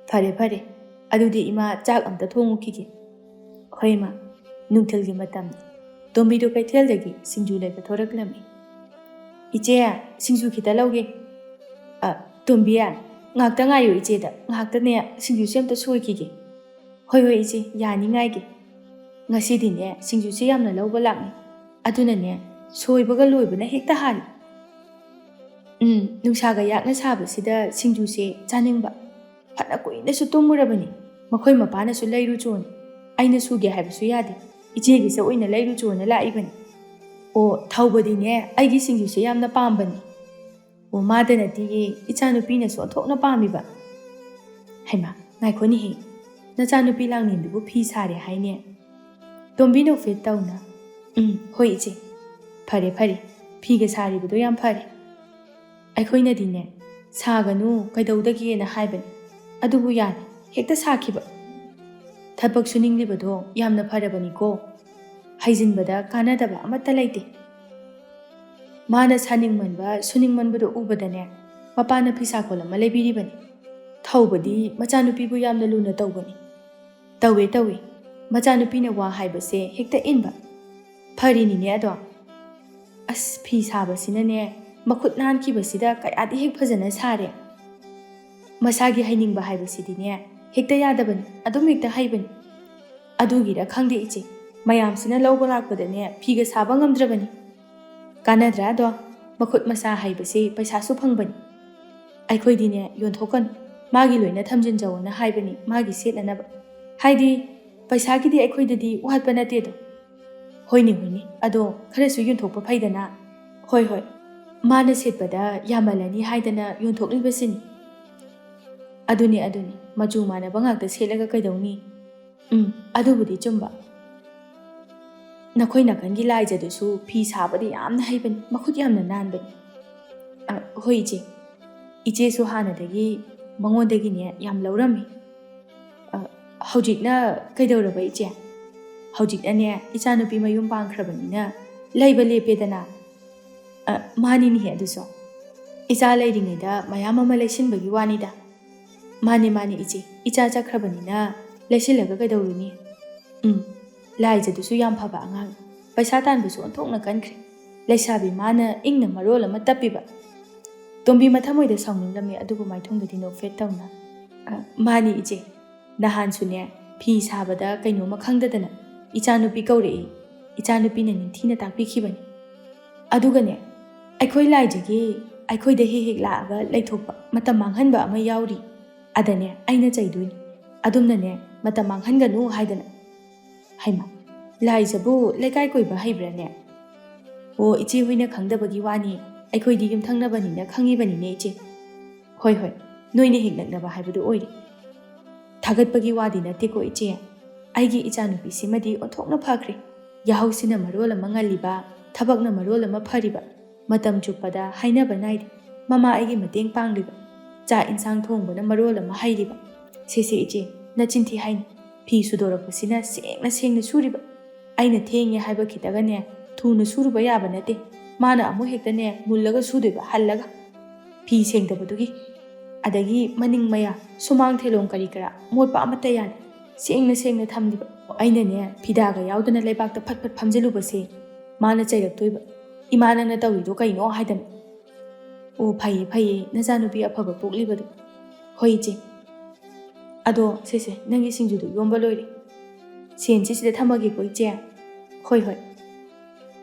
ꯐꯔꯦ ꯐꯔꯦ, ꯑꯗꯨꯗꯤ ꯏꯃꯥ ꯆꯥꯛ ꯑꯝꯇ ꯊꯣꯡꯉꯨꯈꯤꯒꯦ꯫ ꯍꯣꯏ ꯏꯃꯥ꯫ ꯅꯨꯡꯊꯤꯜꯒꯤ ꯃꯇꯝ꯫ ꯇꯣꯝꯕꯤꯗꯨ ꯀꯩꯊꯦꯜꯗꯒꯤ ꯁꯤꯡꯖꯨ ꯂꯩꯕ ꯊꯣꯔꯛꯂꯝꯃꯤ꯫ "ꯏꯆꯦ, ꯁꯤꯡꯖꯨ ꯈꯤꯇ ꯂꯧꯒꯦ꯫" "ꯑ, ꯇꯣꯝꯕꯤ, ꯉꯥꯛꯇ ꯉꯥꯏꯌꯨ ꯏꯆꯦꯗ, ꯉꯥꯛꯇꯅꯦ ꯁꯤꯡꯖꯨꯁꯦ ꯑꯝꯇ ꯁꯣꯏꯈꯤꯒꯦ꯫" "ꯍꯣꯏ ꯍꯣꯏ ꯏꯆꯦ, ꯌꯥꯅꯤ, ꯉꯥꯏꯒꯦ꯫ ꯉꯁꯤꯗꯤꯅꯦ ꯁꯤꯡꯖꯨꯁꯦ ꯌꯥꯝꯅ ꯂꯧꯕ ꯂꯥꯛꯅꯤ, ꯑꯗꯨꯅꯅꯦ ꯁꯣꯏꯕꯒ ꯂꯣꯏꯕꯅ ꯍꯦꯛꯇ ꯍꯥꯜꯂꯤ꯫ ꯎꯝ, ꯅꯨꯡꯁꯥꯒ ꯌꯥꯛꯅ ꯁꯥꯕꯁꯤꯗ ꯁꯤꯡꯖꯨꯁꯦ ꯆꯥꯅꯤꯡꯕ꯫ ꯐꯅ ꯀꯨꯏꯅꯁꯨ ꯇꯨꯝꯃꯨꯔꯕꯅꯤ꯫ ꯃꯈꯣꯏ ꯃꯄꯥꯅꯁꯨ ꯂꯩꯔꯨꯆꯣꯅ꯫ ꯑꯩꯅ ꯁꯨꯒꯦ ꯍꯥꯏꯕꯁꯨ ꯌꯥꯗꯦ꯫ ꯏꯆꯦꯒꯤꯁꯦ ꯑꯣꯏꯅ ꯂꯩꯔꯨꯆꯣꯅ ꯂꯥꯛꯏꯕꯅꯤ꯫ ꯑꯣ, ꯊꯧꯕꯗꯤꯅꯦ ꯑꯩꯒꯤ ꯁꯤꯡꯖꯨꯁꯦ ꯌꯥꯝꯅ ꯄꯥꯝꯕꯅꯤ꯫ ꯑꯣ, ꯃꯥꯗ ꯅꯠꯇꯤꯌꯦ, ꯏꯆꯥꯅꯨꯄꯤꯅꯁꯨ ꯑꯣꯟꯊꯣꯛꯅ ꯄꯥꯝꯃꯤꯕ꯫" "ꯍꯩꯃꯥ, ꯉꯥꯏꯈꯣꯅꯦꯍꯦ, ꯅꯆꯥꯅꯨꯄꯤ ꯂꯥꯡꯂꯦꯟꯗꯨꯕꯨ ꯐꯤ ꯁꯥꯔꯦ ꯍꯥꯏꯅꯦ?" ꯇꯣꯝꯕꯤ ꯅꯣꯛꯐꯦꯠ ꯇꯧꯅ, "ꯎꯝ, ꯍꯣꯏ ꯏꯆꯦ, ꯐꯔꯦ ꯐꯔꯦ, ꯐꯤꯒ ꯁꯥꯔꯤꯕꯗꯣ ꯌꯥꯝ ꯐꯔꯦ꯫ ꯑꯩꯈꯣꯏꯅꯗꯤꯅꯦ ꯁꯥꯒꯅꯨ, ꯀꯩꯗꯧꯗꯒꯦꯅ ꯍꯥꯏꯕꯅꯤ, ꯑꯗꯨꯕꯨ ꯌꯥꯗꯦ, ꯍꯦꯛꯇ ꯁꯥꯈꯤꯕ꯫ ꯊꯕꯛ ꯁꯨꯅꯤꯡꯂꯤꯕꯗꯣ ꯌꯥꯝꯅ ꯐꯔꯕꯅꯤꯀꯣ꯫ ꯍꯩꯖꯤꯟꯕꯗ ꯀꯥꯟꯅꯗꯕ ꯑꯃꯠꯇ ꯂꯩꯇꯦ꯫" ꯃꯥꯅ ꯁꯥꯅꯤꯡꯃꯟꯕ, ꯁꯨꯅꯤꯡꯃꯟꯕꯗꯣ ꯎꯕꯗꯅꯦ ꯃꯄꯥꯅ ꯐꯤꯁꯥꯀꯣꯜ ꯑꯃ ꯂꯩꯕꯤꯔꯤꯕꯅꯤ꯫ ꯊꯧꯕꯗꯤ ꯃꯆꯥꯅꯨꯄꯤꯕꯨ ꯌꯥꯝꯅ ꯂꯨꯅ ꯇꯧꯕꯅꯤ꯫ ꯇꯧꯏ, ꯇꯧꯏ꯫ ꯃꯆꯥꯅꯨꯄꯤꯅ ꯋꯥ ꯍꯥꯏꯕꯁꯦ ꯍꯦꯛꯇ ꯏꯟꯕ꯫ ꯐꯔꯤꯅꯤꯅꯦ ꯑꯗꯣ꯫ ꯑꯁ, ꯐꯤ ꯁꯥꯕꯁꯤꯅꯅꯦ, ꯃꯈꯨꯠ ꯅꯥꯟꯈꯤꯕꯁꯤꯗ ꯀꯌꯥꯗꯤ ꯍꯦꯛ ꯐꯖꯅ ꯁꯥꯔꯦ꯫ ꯃꯁꯥꯒꯤ ꯍꯩꯅꯤꯡꯕ ꯍꯥꯏꯕꯁꯤꯗꯤꯅꯦ, ꯍꯦꯛꯇ ꯌꯥꯗꯕꯅꯤ, ꯑꯗꯨꯝ ꯍꯦꯛꯇ ꯍꯩꯕꯅꯤ꯫ ꯑꯗꯨꯒꯤꯔ ꯈꯪꯗꯦ ꯏꯆꯦ, ꯃꯌꯥꯝꯁꯤꯅ ꯂꯧꯕ ꯂꯥꯛꯄꯗꯅꯦ ꯐꯤꯒ ꯁꯥꯕ ꯉꯝꯗ꯭ꯔꯕꯅꯤ꯫ ꯀꯥꯟꯅꯗ꯭ꯔꯥ ꯑꯗꯣ? ꯃꯈꯨꯠ ꯃꯁꯥ ꯍꯩꯕꯁꯦ ꯄꯩꯁꯥꯁꯨ ꯐꯪꯕꯅꯤ꯫ ꯑꯩꯈꯣꯏꯗꯤꯅꯦ ꯌꯣꯟꯊꯣꯛꯀꯅꯨ, ꯃꯥꯒꯤ ꯂꯣꯏꯅ ꯊꯝꯖꯤꯟꯖꯧꯅ ꯍꯥꯏꯕꯅꯤ, ꯃꯥꯒꯤ ꯁꯦꯠꯅꯅꯕ꯫ ꯍꯥꯏꯗꯤ ꯄꯩꯁꯥꯒꯤꯗꯤ ꯑꯩꯈꯣꯏꯗꯗꯤ ꯋꯥꯠꯄ ꯅꯠꯇꯦꯗꯣ꯫ ꯍꯣꯏꯅꯦ ꯍꯣꯏꯅꯦ, ꯑꯗꯣ ꯈꯔꯁꯨ ꯌꯣꯟꯊꯣꯛꯄ ꯐꯩꯗꯅ꯫ ꯍꯣꯏ ꯍꯣꯏ, ꯃꯥꯅ ꯁꯦꯠꯄꯗ ꯌꯥꯝꯃꯜꯂꯅꯤ ꯍꯥꯏꯗꯅ ꯌꯣꯟꯊꯣꯛꯂꯤꯕꯁꯤꯅꯤ꯫ ꯑꯗꯨꯅꯤ ꯑꯗꯨꯅꯤ, ꯃꯆꯨ ꯃꯥꯟꯅꯕ ꯉꯥꯛꯇ ꯁꯦꯠꯂꯒ ꯀꯩꯗꯧꯅꯤ? ꯎꯝ, ꯑꯗꯨꯕꯨꯗꯤ ꯆꯨꯝꯕ꯫ ꯅꯈꯣꯏ ꯅꯥꯀꯟꯒꯤ ꯂꯥꯏꯖꯗꯨꯁꯨ ꯐꯤ ꯁꯥꯕꯗꯤ ꯌꯥꯝꯅ ꯍꯩꯕꯅꯤ, ꯃꯈꯨꯠ ꯌꯥꯝꯅ ꯅꯥꯟꯕꯅꯤ꯫ ꯑ, ꯍꯣꯏ ꯏꯆꯦ, ꯏꯆꯦꯁꯨ ꯍꯥꯟꯅꯗꯒꯤ ꯃꯉꯣꯟꯗꯒꯤꯅꯦ ꯌꯥꯝ ꯂꯧꯔꯝꯃꯤ꯫ ꯑ, ꯍꯧꯖꯤꯛꯅ ꯀꯩꯗꯧꯔꯕ ꯏꯆꯦ? ꯍꯧꯖꯤꯛꯅꯅꯦ ꯏꯆꯥꯅꯨꯄꯤ ꯃꯌꯨꯝ ꯄꯥꯟꯈ꯭ꯔꯕꯅꯤꯅ ꯂꯩꯕ ꯂꯦꯞꯄꯦꯗꯅ꯫ ꯑ, ꯃꯥꯅꯤꯅꯦꯍꯦ ꯑꯗꯨꯁꯨ꯫ ꯏꯆꯥ ꯂꯩꯔꯤꯉꯩꯗ ꯃꯌꯥꯝ ꯑꯃ ꯂꯩꯁꯤꯟꯕꯒꯤ ꯋꯥꯅꯤꯗ꯫ ꯃꯥꯅꯦ ꯃꯥꯅꯦ ꯏꯆꯦ, ꯏꯆꯥ ꯆꯠꯈ꯭ꯔꯕꯅꯤꯅ ꯂꯩꯁꯤꯜꯂꯒ ꯀꯩꯗꯧꯔꯨꯅꯤ? ꯎꯝ, ꯂꯥꯏꯖꯗꯨꯁꯨ ꯌꯥꯝ ꯐꯕ ꯑꯉꯥꯡ, ꯄꯩꯁꯥ ꯇꯥꯟꯕꯁꯨ ꯑꯣꯟꯊꯣꯛꯅ ꯀꯟꯈ꯭ꯔꯦ꯫ ꯂꯩꯁꯥꯕꯤ ꯃꯥꯅ ꯏꯪꯅ ꯃꯔꯣꯜ ꯑꯃ ꯇꯞꯄꯤꯕ꯫ ꯇꯣꯝꯕꯤ ꯃꯊꯃꯣꯏꯗ ꯁꯥꯎꯅꯤꯡꯂꯝꯃꯤ, ꯑꯗꯨꯕꯨ ꯃꯥꯏꯊꯣꯡꯗꯗꯤ ꯅꯣꯛꯐꯦꯠ ꯇꯧꯅ, "ꯑ, ꯃꯥꯅꯤ ꯏꯆꯦ, ꯅꯍꯥꯟꯁꯨꯅꯦ ꯐꯤ ꯁꯥꯕꯗ ꯀꯩꯅꯣꯝꯃ ꯈꯪꯗꯗꯅ ꯏꯆꯥꯅꯨꯄꯤ ꯀꯧꯔꯛꯏ꯫ ꯏꯆꯥꯅꯨꯄꯤꯅ ꯅꯤꯡꯊꯤꯅ ꯇꯥꯛꯄꯤꯈꯤꯕꯅꯤ꯫ ꯑꯗꯨꯒꯅꯦ, ꯑꯩꯈꯣꯏ ꯂꯥꯏꯖꯒꯤ ꯑꯩꯈꯣꯏꯗ ꯍꯦꯛ ꯍꯦꯛ ꯂꯥꯛꯑꯒ ꯂꯩꯊꯣꯛꯄ, ꯃꯇꯝ ꯃꯥꯡꯍꯟꯕ ꯑꯃ ꯌꯥꯎꯔꯤ꯫ ꯑꯗꯅꯦ ꯑꯩꯅ ꯆꯩꯗꯣꯏꯅꯤ꯫ ꯑꯗꯨꯝꯅꯅꯦ ꯃꯇꯝ ꯃꯥꯡꯍꯟꯒꯅꯨ ꯍꯥꯏꯗꯅ꯫" ꯍꯩꯃꯥ, ꯂꯥꯏꯖꯕꯨ ꯂꯩꯀꯥꯏ ꯀꯣꯏꯕ ꯍꯩꯕ꯭ꯔꯥꯅꯦ? ꯑꯣ, ꯏꯆꯦ ꯍꯣꯏꯅ ꯈꯪꯗꯕꯒꯤ ꯋꯥꯅꯤ, ꯑꯩꯈꯣꯏꯗꯤ ꯌꯨꯝꯊꯪꯅꯕꯅꯤꯅ ꯈꯪꯉꯤꯕꯅꯤꯅꯦ ꯏꯆꯦ꯫ ꯍꯣꯏ ꯍꯣꯏ, ꯅꯣꯏꯅ ꯍꯦꯛ ꯅꯛꯅꯕ ꯍꯥꯏꯕꯗꯨ ꯑꯣꯏꯔꯦ꯫ ꯊꯥꯒꯠꯄꯒꯤ ꯋꯥꯗꯤ ꯅꯠꯇꯦꯀꯣ ꯏꯆꯦ, ꯑꯩꯒꯤ ꯏꯆꯥꯅꯨꯄꯤꯁꯤꯃꯗꯤ ꯑꯣꯟꯊꯣꯛꯅ ꯐꯈ꯭ꯔꯦ꯫ ꯌꯥꯍꯧꯁꯤꯅ ꯃꯔꯣꯜ ꯑꯃ ꯉꯜꯂꯤꯕ, ꯊꯕꯛꯅ ꯃꯔꯣꯜ ꯑꯃ ꯐꯔꯤꯕ, ꯃꯇꯝ ꯆꯨꯞꯄꯗ ꯍꯥꯏꯅꯕ ꯅꯥꯏꯗꯦ꯫ ꯃꯃꯥ ꯑꯩꯒꯤ ꯃꯇꯦꯡ ꯄꯥꯡꯂꯤꯕ, ꯆꯥꯛ ꯏꯟꯁꯥꯡ ꯊꯣꯡꯕꯅ ꯃꯔꯣꯜ ꯑꯃ ꯍꯩꯔꯤꯕ꯫ ꯁꯦ ꯁꯦ ꯏꯆꯦ, ꯅꯆꯤꯟ ꯊꯤ ꯍꯥꯏꯅꯤ꯫ ꯐꯤ ꯁꯨꯗꯣꯔꯛꯄꯁꯤꯅ ꯁꯦꯡꯅ ꯁꯦꯡꯅ ꯁꯨꯔꯤꯕ꯫ ꯑꯩꯅ ꯊꯦꯡꯉꯦ ꯍꯥꯏꯕ ꯈꯤꯇꯒꯅꯦ ꯊꯨꯅ ꯁꯨꯔꯨꯕ ꯌꯥꯕ ꯅꯠꯇꯦ꯫ ꯃꯥꯅ ꯑꯃꯨꯛ ꯍꯦꯛꯇꯅꯦ ꯃꯨꯜꯂꯒ ꯁꯨꯗꯣꯏꯕ ꯍꯜꯂꯒ꯫ ꯐꯤ ꯁꯦꯡꯗꯕꯗꯨꯒꯤ꯫ ꯑꯗꯒꯤ ꯃꯅꯤꯡ ꯃꯌꯥ, ꯁꯨꯃꯥꯡ ꯊꯦꯂꯣꯡ ꯀꯔꯤ ꯀꯔꯥ ꯃꯣꯠꯄ ꯑꯃꯠꯇ ꯌꯥꯗꯦ꯫ ꯁꯦꯡꯅ ꯁꯦꯡꯅ ꯊꯝꯂꯤꯕ꯫ ꯑꯩꯅꯅꯦ ꯐꯤꯗꯥꯒ ꯌꯥꯎꯗꯅ ꯂꯩꯕꯥꯛꯇ ꯐꯠ ꯐꯠ ꯐꯝꯖꯤꯜꯂꯨꯕꯁꯦ ꯃꯥꯅ ꯆꯩꯔꯛꯇꯣꯏꯕ꯫ "ꯏꯃꯥ, ꯅꯪꯅ ꯇꯧꯔꯤꯗꯣ ꯀꯩꯅꯣ?" ꯍꯥꯏꯗꯅ꯫ "ꯑꯣ, ꯐꯩꯌꯦ ꯐꯩꯌꯦ, ꯅꯆꯥꯅꯨꯄꯤ ꯑꯐꯕ ꯄꯣꯛꯂꯤꯕꯗꯣ꯫" "ꯍꯣꯏ ꯏꯆꯦ꯫" "ꯑꯗꯣ ꯁꯦ ꯁꯦ, ꯅꯪꯒꯤ ꯁꯤꯡꯖꯨꯗꯨ ꯌꯣꯝꯕ ꯂꯣꯏꯔꯦ꯫ ꯁꯦꯟꯁꯤ ꯁꯤꯗ ꯊꯝꯃꯒꯦꯀꯣ, ꯏꯆꯦ꯫ ꯍꯣꯏ, ꯍꯣꯏ꯫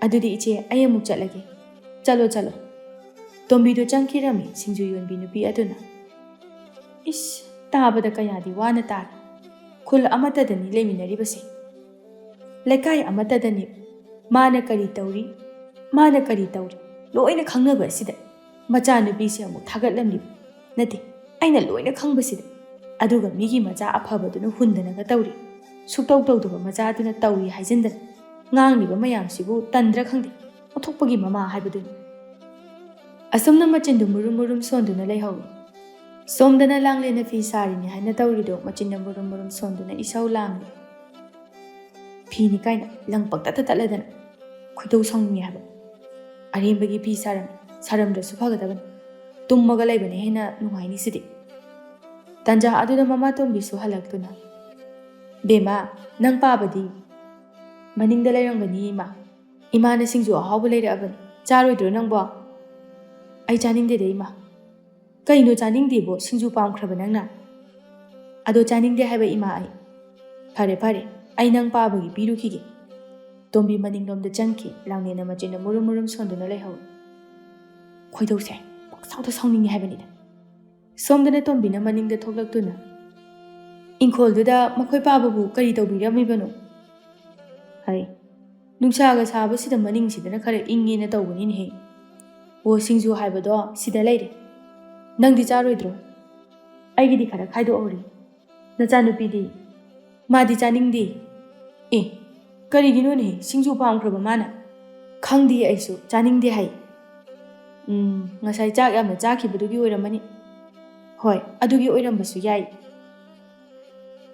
ꯑꯗꯨꯗꯤ ꯏꯆꯦ, ꯑꯩ ꯑꯃꯨꯛ ꯆꯠꯂꯒꯦ꯫ ꯆꯠꯂꯣ, ꯆꯠꯂꯣ꯫" ꯇꯣꯝꯕꯤꯗꯨ ꯆꯪꯈꯤꯔꯝꯃꯤ ꯁꯤꯡꯖꯨ ꯌꯣꯟꯕꯤ ꯅꯨꯄꯤ ꯑꯗꯨꯅ꯫ ꯏꯁ, ꯇꯥꯕꯗ ꯀꯌꯥꯗꯤ ꯋꯥꯅ ꯇꯥꯔꯦ꯫ ꯈꯨꯜ ꯑꯃꯠꯇꯗꯅꯤ ꯂꯩꯃꯤꯟꯅꯔꯤꯕꯁꯦ꯫ ꯂꯩꯀꯥꯏ ꯑꯃꯠꯇꯗꯅꯤ꯫ ꯃꯥꯅ ꯀꯔꯤ ꯇꯧꯔꯤ, ꯃꯥꯅ ꯀꯔꯤ ꯇꯧꯔꯤ, ꯂꯣꯏꯅ ꯈꯪꯅꯕ ꯑꯁꯤꯗ ꯃꯆꯥꯅꯨꯄꯤꯁꯦ ꯑꯃꯨꯛ ꯊꯥꯒꯠꯂꯝꯂꯤꯕ꯫ ꯅꯠꯇꯦ, ꯑꯩꯅ ꯂꯣꯏꯅ ꯈꯪꯕꯁꯤꯗ꯫ ꯑꯗꯨꯒ ꯃꯤꯒꯤ ꯃꯆꯥ ꯑꯐꯕꯗꯨꯅ ꯍꯨꯟꯗꯅꯒ ꯇꯧꯔꯤ꯫ ꯁꯨꯛꯇꯧ ꯇꯧꯗꯕ ꯃꯆꯥꯗꯨꯅ ꯇꯧꯔꯤ ꯍꯥꯏꯖꯤꯟꯗꯅ ꯉꯥꯡꯂꯤꯕ ꯃꯌꯥꯝꯁꯤꯕꯨ ꯇꯟꯗ꯭ꯔꯥ ꯈꯪꯗꯦ꯫ ꯑꯣꯟꯊꯣꯛꯄꯒꯤ ꯃꯃꯥ ꯍꯥꯏꯕꯗꯨꯅꯤ꯫ ꯑꯁꯨꯝꯅ ꯃꯆꯤꯟꯗꯨ ꯃꯨꯔꯨꯝ ꯃꯨꯔꯨꯝ ꯁꯣꯟꯗꯨꯅ ꯂꯩꯍꯧꯏ꯫ ꯁꯣꯝꯗꯅ ꯂꯥꯡꯂꯦꯟꯅ ꯐꯤ ꯁꯥꯔꯤꯅꯤ ꯍꯥꯏꯅ ꯇꯧꯔꯤꯗꯨ ꯃꯆꯤꯟꯅ ꯃꯨꯔꯨꯝ ꯃꯨꯔꯨꯝ ꯁꯣꯟꯗꯨꯅ ꯏꯁꯧ ꯂꯥꯡꯂꯤ꯫ ꯐꯤꯅꯤ ꯀꯥꯏꯅ ꯂꯪ ꯄꯪꯇꯠꯇ ꯇꯠꯂꯗꯅ꯫ ꯈꯣꯏꯗꯧ ꯁꯥꯎꯅꯤꯡꯉꯦ ꯍꯥꯏꯕ꯫ ꯑꯔꯦꯝꯕꯒꯤ ꯐꯤ ꯁꯥꯔꯝ-, ꯁꯥꯔꯝꯗ꯭ꯔꯁꯨ ꯐꯒꯗꯕꯅꯤ꯫ ꯇꯨꯝꯃꯒ ꯂꯩꯕꯅ ꯍꯦꯟꯅ ꯅꯨꯡꯉꯥꯏꯅꯤ ꯁꯤꯗꯤ꯫ ꯇꯟꯖꯥ ꯑꯗꯨꯗ ꯃꯃꯥ ꯇꯣꯝꯕꯤꯁꯨ ꯍꯜꯂꯛꯇꯨꯅ, "ꯕꯦꯝꯃ, ꯅꯪ ꯄꯥꯕꯗꯤ?" "ꯃꯅꯤꯡꯗ ꯂꯩꯔꯝꯒꯅꯤ, ꯏꯃꯥ꯫ ꯏꯃꯥꯅ ꯁꯤꯡꯖꯨ ꯑꯍꯥꯎꯕ ꯂꯩꯔꯛꯑꯕꯅꯤ꯫ ꯆꯥꯔꯣꯏꯗ꯭ꯔꯣ ꯅꯪꯕꯣ?" "ꯑꯩ ꯆꯥꯅꯤꯡꯗꯦꯗ, ꯏꯃꯥ꯫" "ꯀꯩꯅꯣ ꯆꯥꯅꯤꯡꯗꯦꯕꯣ? ꯁꯤꯡꯖꯨ ꯄꯥꯝꯈ꯭ꯔꯕ ꯅꯪꯅ?" "ꯑꯗꯣ ꯆꯥꯅꯤꯡꯗꯦ ꯍꯥꯏꯕ, ꯏꯃꯥ, ꯑꯩ꯫" "ꯐꯔꯦ, ꯐꯔꯦ, ꯑꯩ ꯅꯪ ꯄꯥꯕꯒꯤ ꯄꯤꯔꯨꯈꯤꯒꯦ꯫" ꯇꯣꯝꯕꯤ ꯃꯅꯤꯡꯂꯣꯝꯗ ꯆꯪꯈꯤ꯫ ꯂꯥꯡꯂꯦꯟꯅ ꯃꯆꯤꯟꯗ ꯃꯨꯔꯨꯝ ꯃꯨꯔꯨꯝ ꯁꯣꯟꯗꯨꯅ ꯂꯩꯍꯧꯏ꯫ ꯈꯣꯏꯗꯧꯁꯦ ꯄꯪꯁꯥꯎꯗ ꯁꯥꯎꯅꯤꯡꯉꯤ ꯍꯥꯏꯕꯅꯤꯗ꯫ ꯁꯣꯝꯗꯅ ꯇꯣꯝꯕꯤꯅ ꯃꯅꯤꯡꯗ ꯊꯣꯛꯂꯛꯇꯨꯅ, "ꯏꯪꯈꯣꯜꯗꯨꯗ ꯃꯈꯣꯏ ꯄꯥꯕꯕꯨ ꯀꯔꯤ ꯇꯧꯕꯤꯔꯝꯃꯤꯕꯅꯣ?" ꯍꯥꯏ꯫ "ꯅꯨꯡꯁꯥꯒ ꯁꯥꯕꯁꯤꯗ ꯃꯅꯤꯡꯁꯤꯗꯅ ꯈꯔ ꯏꯪꯉꯦꯅ ꯇꯧꯕꯅꯤꯅꯦꯍꯦ꯫ ꯑꯣ, ꯁꯤꯡꯖꯨ ꯍꯥꯏꯕꯗꯣ ꯁꯤꯗ ꯂꯩꯔꯦ꯫ ꯅꯪꯗꯤ ꯆꯥꯔꯣꯏꯗ꯭ꯔꯣ? ꯑꯩꯒꯤꯗꯤ ꯈꯔ ꯈꯥꯏꯗꯣꯛꯍꯧꯔꯤ꯫ ꯅꯆꯥꯅꯨꯄꯤꯗꯤ?" "ꯃꯥꯗꯤ ꯆꯥꯅꯤꯡꯗꯦ꯫" "ꯑꯦ, ꯀꯔꯤꯒꯤꯅꯣꯅꯦꯍꯦ? ꯁꯤꯡꯖꯨ ꯄꯥꯝꯈ꯭ꯔꯕ ꯃꯥꯅ?" "ꯈꯪꯗꯦ, ꯑꯩꯁꯨ ꯆꯥꯅꯤꯡꯗꯦ ꯍꯥꯏ꯫" "ꯎꯝ, ꯉꯁꯥꯏ ꯆꯥꯛ ꯌꯥꯝꯅ ꯆꯥꯈꯤꯕꯗꯨꯒꯤ ꯑꯣꯏꯔꯝꯃꯅꯤ꯫" "ꯍꯣꯏ, ꯑꯗꯨꯒꯤ ꯑꯣꯏꯔꯝꯕꯁꯨ ꯌꯥꯏ꯫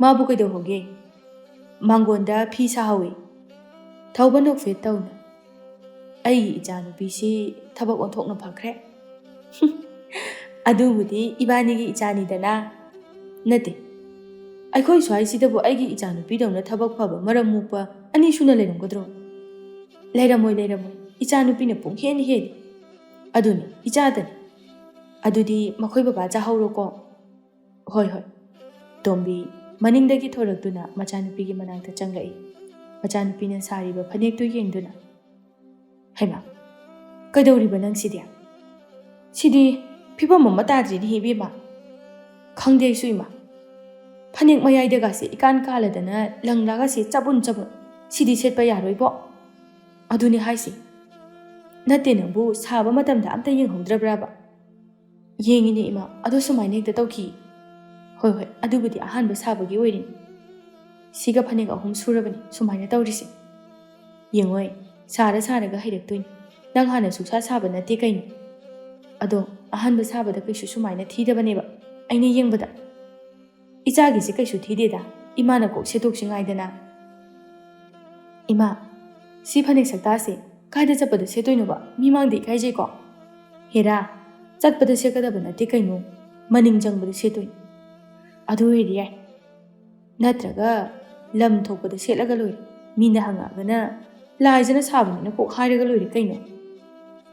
ꯃꯥꯕꯨ ꯀꯩꯗꯧꯍꯧꯒꯦ?" "ꯃꯥꯡꯒꯣꯟꯗ ꯐꯤ ꯁꯥꯍꯧꯋꯤ, ꯊꯧꯕ ꯅꯣꯛꯐꯦꯠ ꯇꯧꯅ꯫" "ꯑꯩꯒꯤ ꯏꯆꯥꯅꯨꯄꯤꯁꯤ ꯊꯕꯛ ꯑꯣꯟꯊꯣꯛꯅ ꯐꯈ꯭ꯔꯦ꯫" "ꯑꯗꯨꯕꯨꯗꯤ ꯏꯕꯥꯅꯤꯒꯤ ꯏꯆꯥꯅꯤꯗꯅ꯫" "ꯅꯠꯇꯦ, ꯑꯩꯈꯣꯏ ꯁ꯭ꯋꯥꯏꯁꯤꯗꯕꯨ ꯑꯩꯒꯤ ꯏꯆꯥꯅꯨꯄꯤꯗꯧꯅ ꯊꯕꯛ ꯐꯕ ꯃꯔꯝ ꯃꯣꯛꯄ ꯑꯅꯤ ꯁꯨꯅ ꯂꯩꯔꯝꯒꯗ꯭ꯔꯣ?" "ꯂꯩꯔꯝꯃꯣꯏ, ꯂꯩꯔꯝꯃꯣꯏ꯫ ꯏꯆꯥꯅꯨꯄꯤꯅ ꯄꯨꯡꯍꯦꯟ ꯍꯦꯜꯂꯤ꯫" "ꯑꯗꯨꯅꯤ, ꯏꯆꯥꯗꯅꯤ꯫ ꯑꯗꯨꯗꯤ ꯃꯈꯣꯏ ꯕꯕꯥ ꯆꯥꯍꯧꯔꯣꯀꯣ꯫" "ꯍꯣꯏ, ꯍꯣꯏ꯫" ꯇꯣꯝꯕꯤ ꯃꯅꯤꯡꯗꯒꯤ ꯊꯣꯔꯛꯇꯨꯅ ꯃꯆꯥꯅꯨꯄꯤꯒꯤ ꯃꯅꯥꯛꯇ ꯆꯪꯂꯛꯏ꯫ ꯃꯆꯥꯅꯨꯄꯤꯅ ꯁꯥꯔꯤꯕ ꯐꯅꯦꯛꯇꯨ ꯌꯦꯡꯗꯨꯅ, "ꯍꯩꯃꯥ, ꯀꯩꯗꯧꯔꯤꯕ ꯅꯪꯁꯤꯗꯤ? ꯁꯤꯗꯤ ꯐꯤꯕꯝ ꯑꯃ ꯇꯥꯗ꯭ꯔꯤꯅꯦ ꯏꯕꯦꯝꯃ꯫ ꯈꯪꯗꯦ ꯑꯩꯁꯨ ꯏꯃꯥ꯫ ꯐꯅꯦꯛ ꯃꯌꯥꯏꯗꯒꯁꯦ ꯏꯀꯥꯟ ꯀꯥꯜꯂꯗꯅ ꯂꯪꯂꯥꯒꯁꯦ ꯆꯕꯨꯟ ꯆꯕꯨꯟ꯫ ꯁꯤꯗꯤ ꯁꯦꯠꯄ ꯌꯥꯔꯣꯏꯕꯣ꯫ ꯑꯗꯨꯅꯤ ꯍꯥꯏꯁꯦ꯫ ꯅꯠꯇꯦ ꯅꯪꯕꯨ ꯁꯥꯕ ꯃꯇꯝꯗ ꯑꯝꯇ ꯌꯦꯡꯍꯧꯗ꯭ꯔꯕ꯭ꯔꯕ?" "ꯌꯦꯡꯉꯤꯅꯦ ꯏꯃꯥ, ꯑꯗꯣ ꯁꯨꯃꯥꯏꯅ ꯍꯦꯛꯇ ꯇꯧꯈꯤ꯫" "ꯍꯣꯏ ꯍꯣꯏ, ꯑꯗꯨꯕꯨꯗꯤ ꯑꯍꯥꯟꯕ ꯁꯥꯕꯒꯤ ꯑꯣꯏꯔꯤꯅꯤ꯫ ꯁꯤꯒ ꯐꯅꯦꯛ ꯑꯍꯨꯝ ꯁꯨꯔꯕꯅꯤ ꯁꯨꯃꯥꯏꯅ ꯇꯧꯔꯤꯁꯦ꯫ ꯌꯦꯡꯉꯣꯏ, ꯁꯥꯔ ꯁꯥꯔꯒ ꯍꯩꯔꯛꯇꯣꯏꯅꯤ꯫ ꯅꯪ ꯍꯥꯟꯅ ꯁꯨꯛꯁꯥ ꯁꯥꯕ ꯅꯠꯇꯦ ꯀꯩꯅꯣ꯫ ꯑꯗꯣ ꯑꯍꯥꯟꯕ ꯁꯥꯕꯗ ꯀꯩꯁꯨ ꯁꯨꯃꯥꯏꯅ ꯊꯤꯗꯕꯅꯦꯕ ꯑꯩꯅ ꯌꯦꯡꯕꯗ꯫ ꯏꯆꯥꯒꯤꯁꯦ ꯀꯩꯁꯨ ꯊꯤꯗꯦꯗ, ꯏꯃꯥꯅ ꯀꯣꯛ ꯁꯦꯠꯇꯣꯛꯁꯤ ꯉꯥꯏꯗꯅ꯫" "ꯏꯃꯥ, ꯁꯤ ꯐꯅꯦꯛ ꯁꯛꯇꯥꯁꯦ ꯀꯥꯏꯗ ꯆꯠꯄꯗ ꯁꯦꯠꯇꯣꯏꯅꯣꯕ? ꯃꯤꯃꯥꯡꯗ ꯏꯀꯥꯏꯖꯩꯀꯣ꯫" "ꯍꯦꯔꯥ, ꯆꯠꯄꯗ ꯁꯦꯠꯀꯗꯕ ꯅꯠꯇꯦ ꯀꯩꯅꯣ, ꯃꯅꯤꯡ ꯆꯪꯕꯗ ꯁꯦꯠꯇꯣꯏꯅꯤ꯫ ꯑꯗꯨ ꯑꯣꯏꯔꯗꯤ ꯌꯥꯏ꯫ ꯅꯠꯇ꯭ꯔꯒ ꯂꯝ ꯊꯣꯛꯄꯗ ꯁꯦꯠꯂꯒ ꯂꯣꯏꯔꯦ꯫ ꯃꯤꯅ ꯍꯪꯉꯛꯑꯒꯅ ꯂꯥꯏꯖꯅ ꯁꯥꯕꯅꯤꯅ ꯀꯣꯛ ꯍꯥꯏꯔꯒ ꯂꯣꯏꯔꯦ ꯀꯩꯅꯣ꯫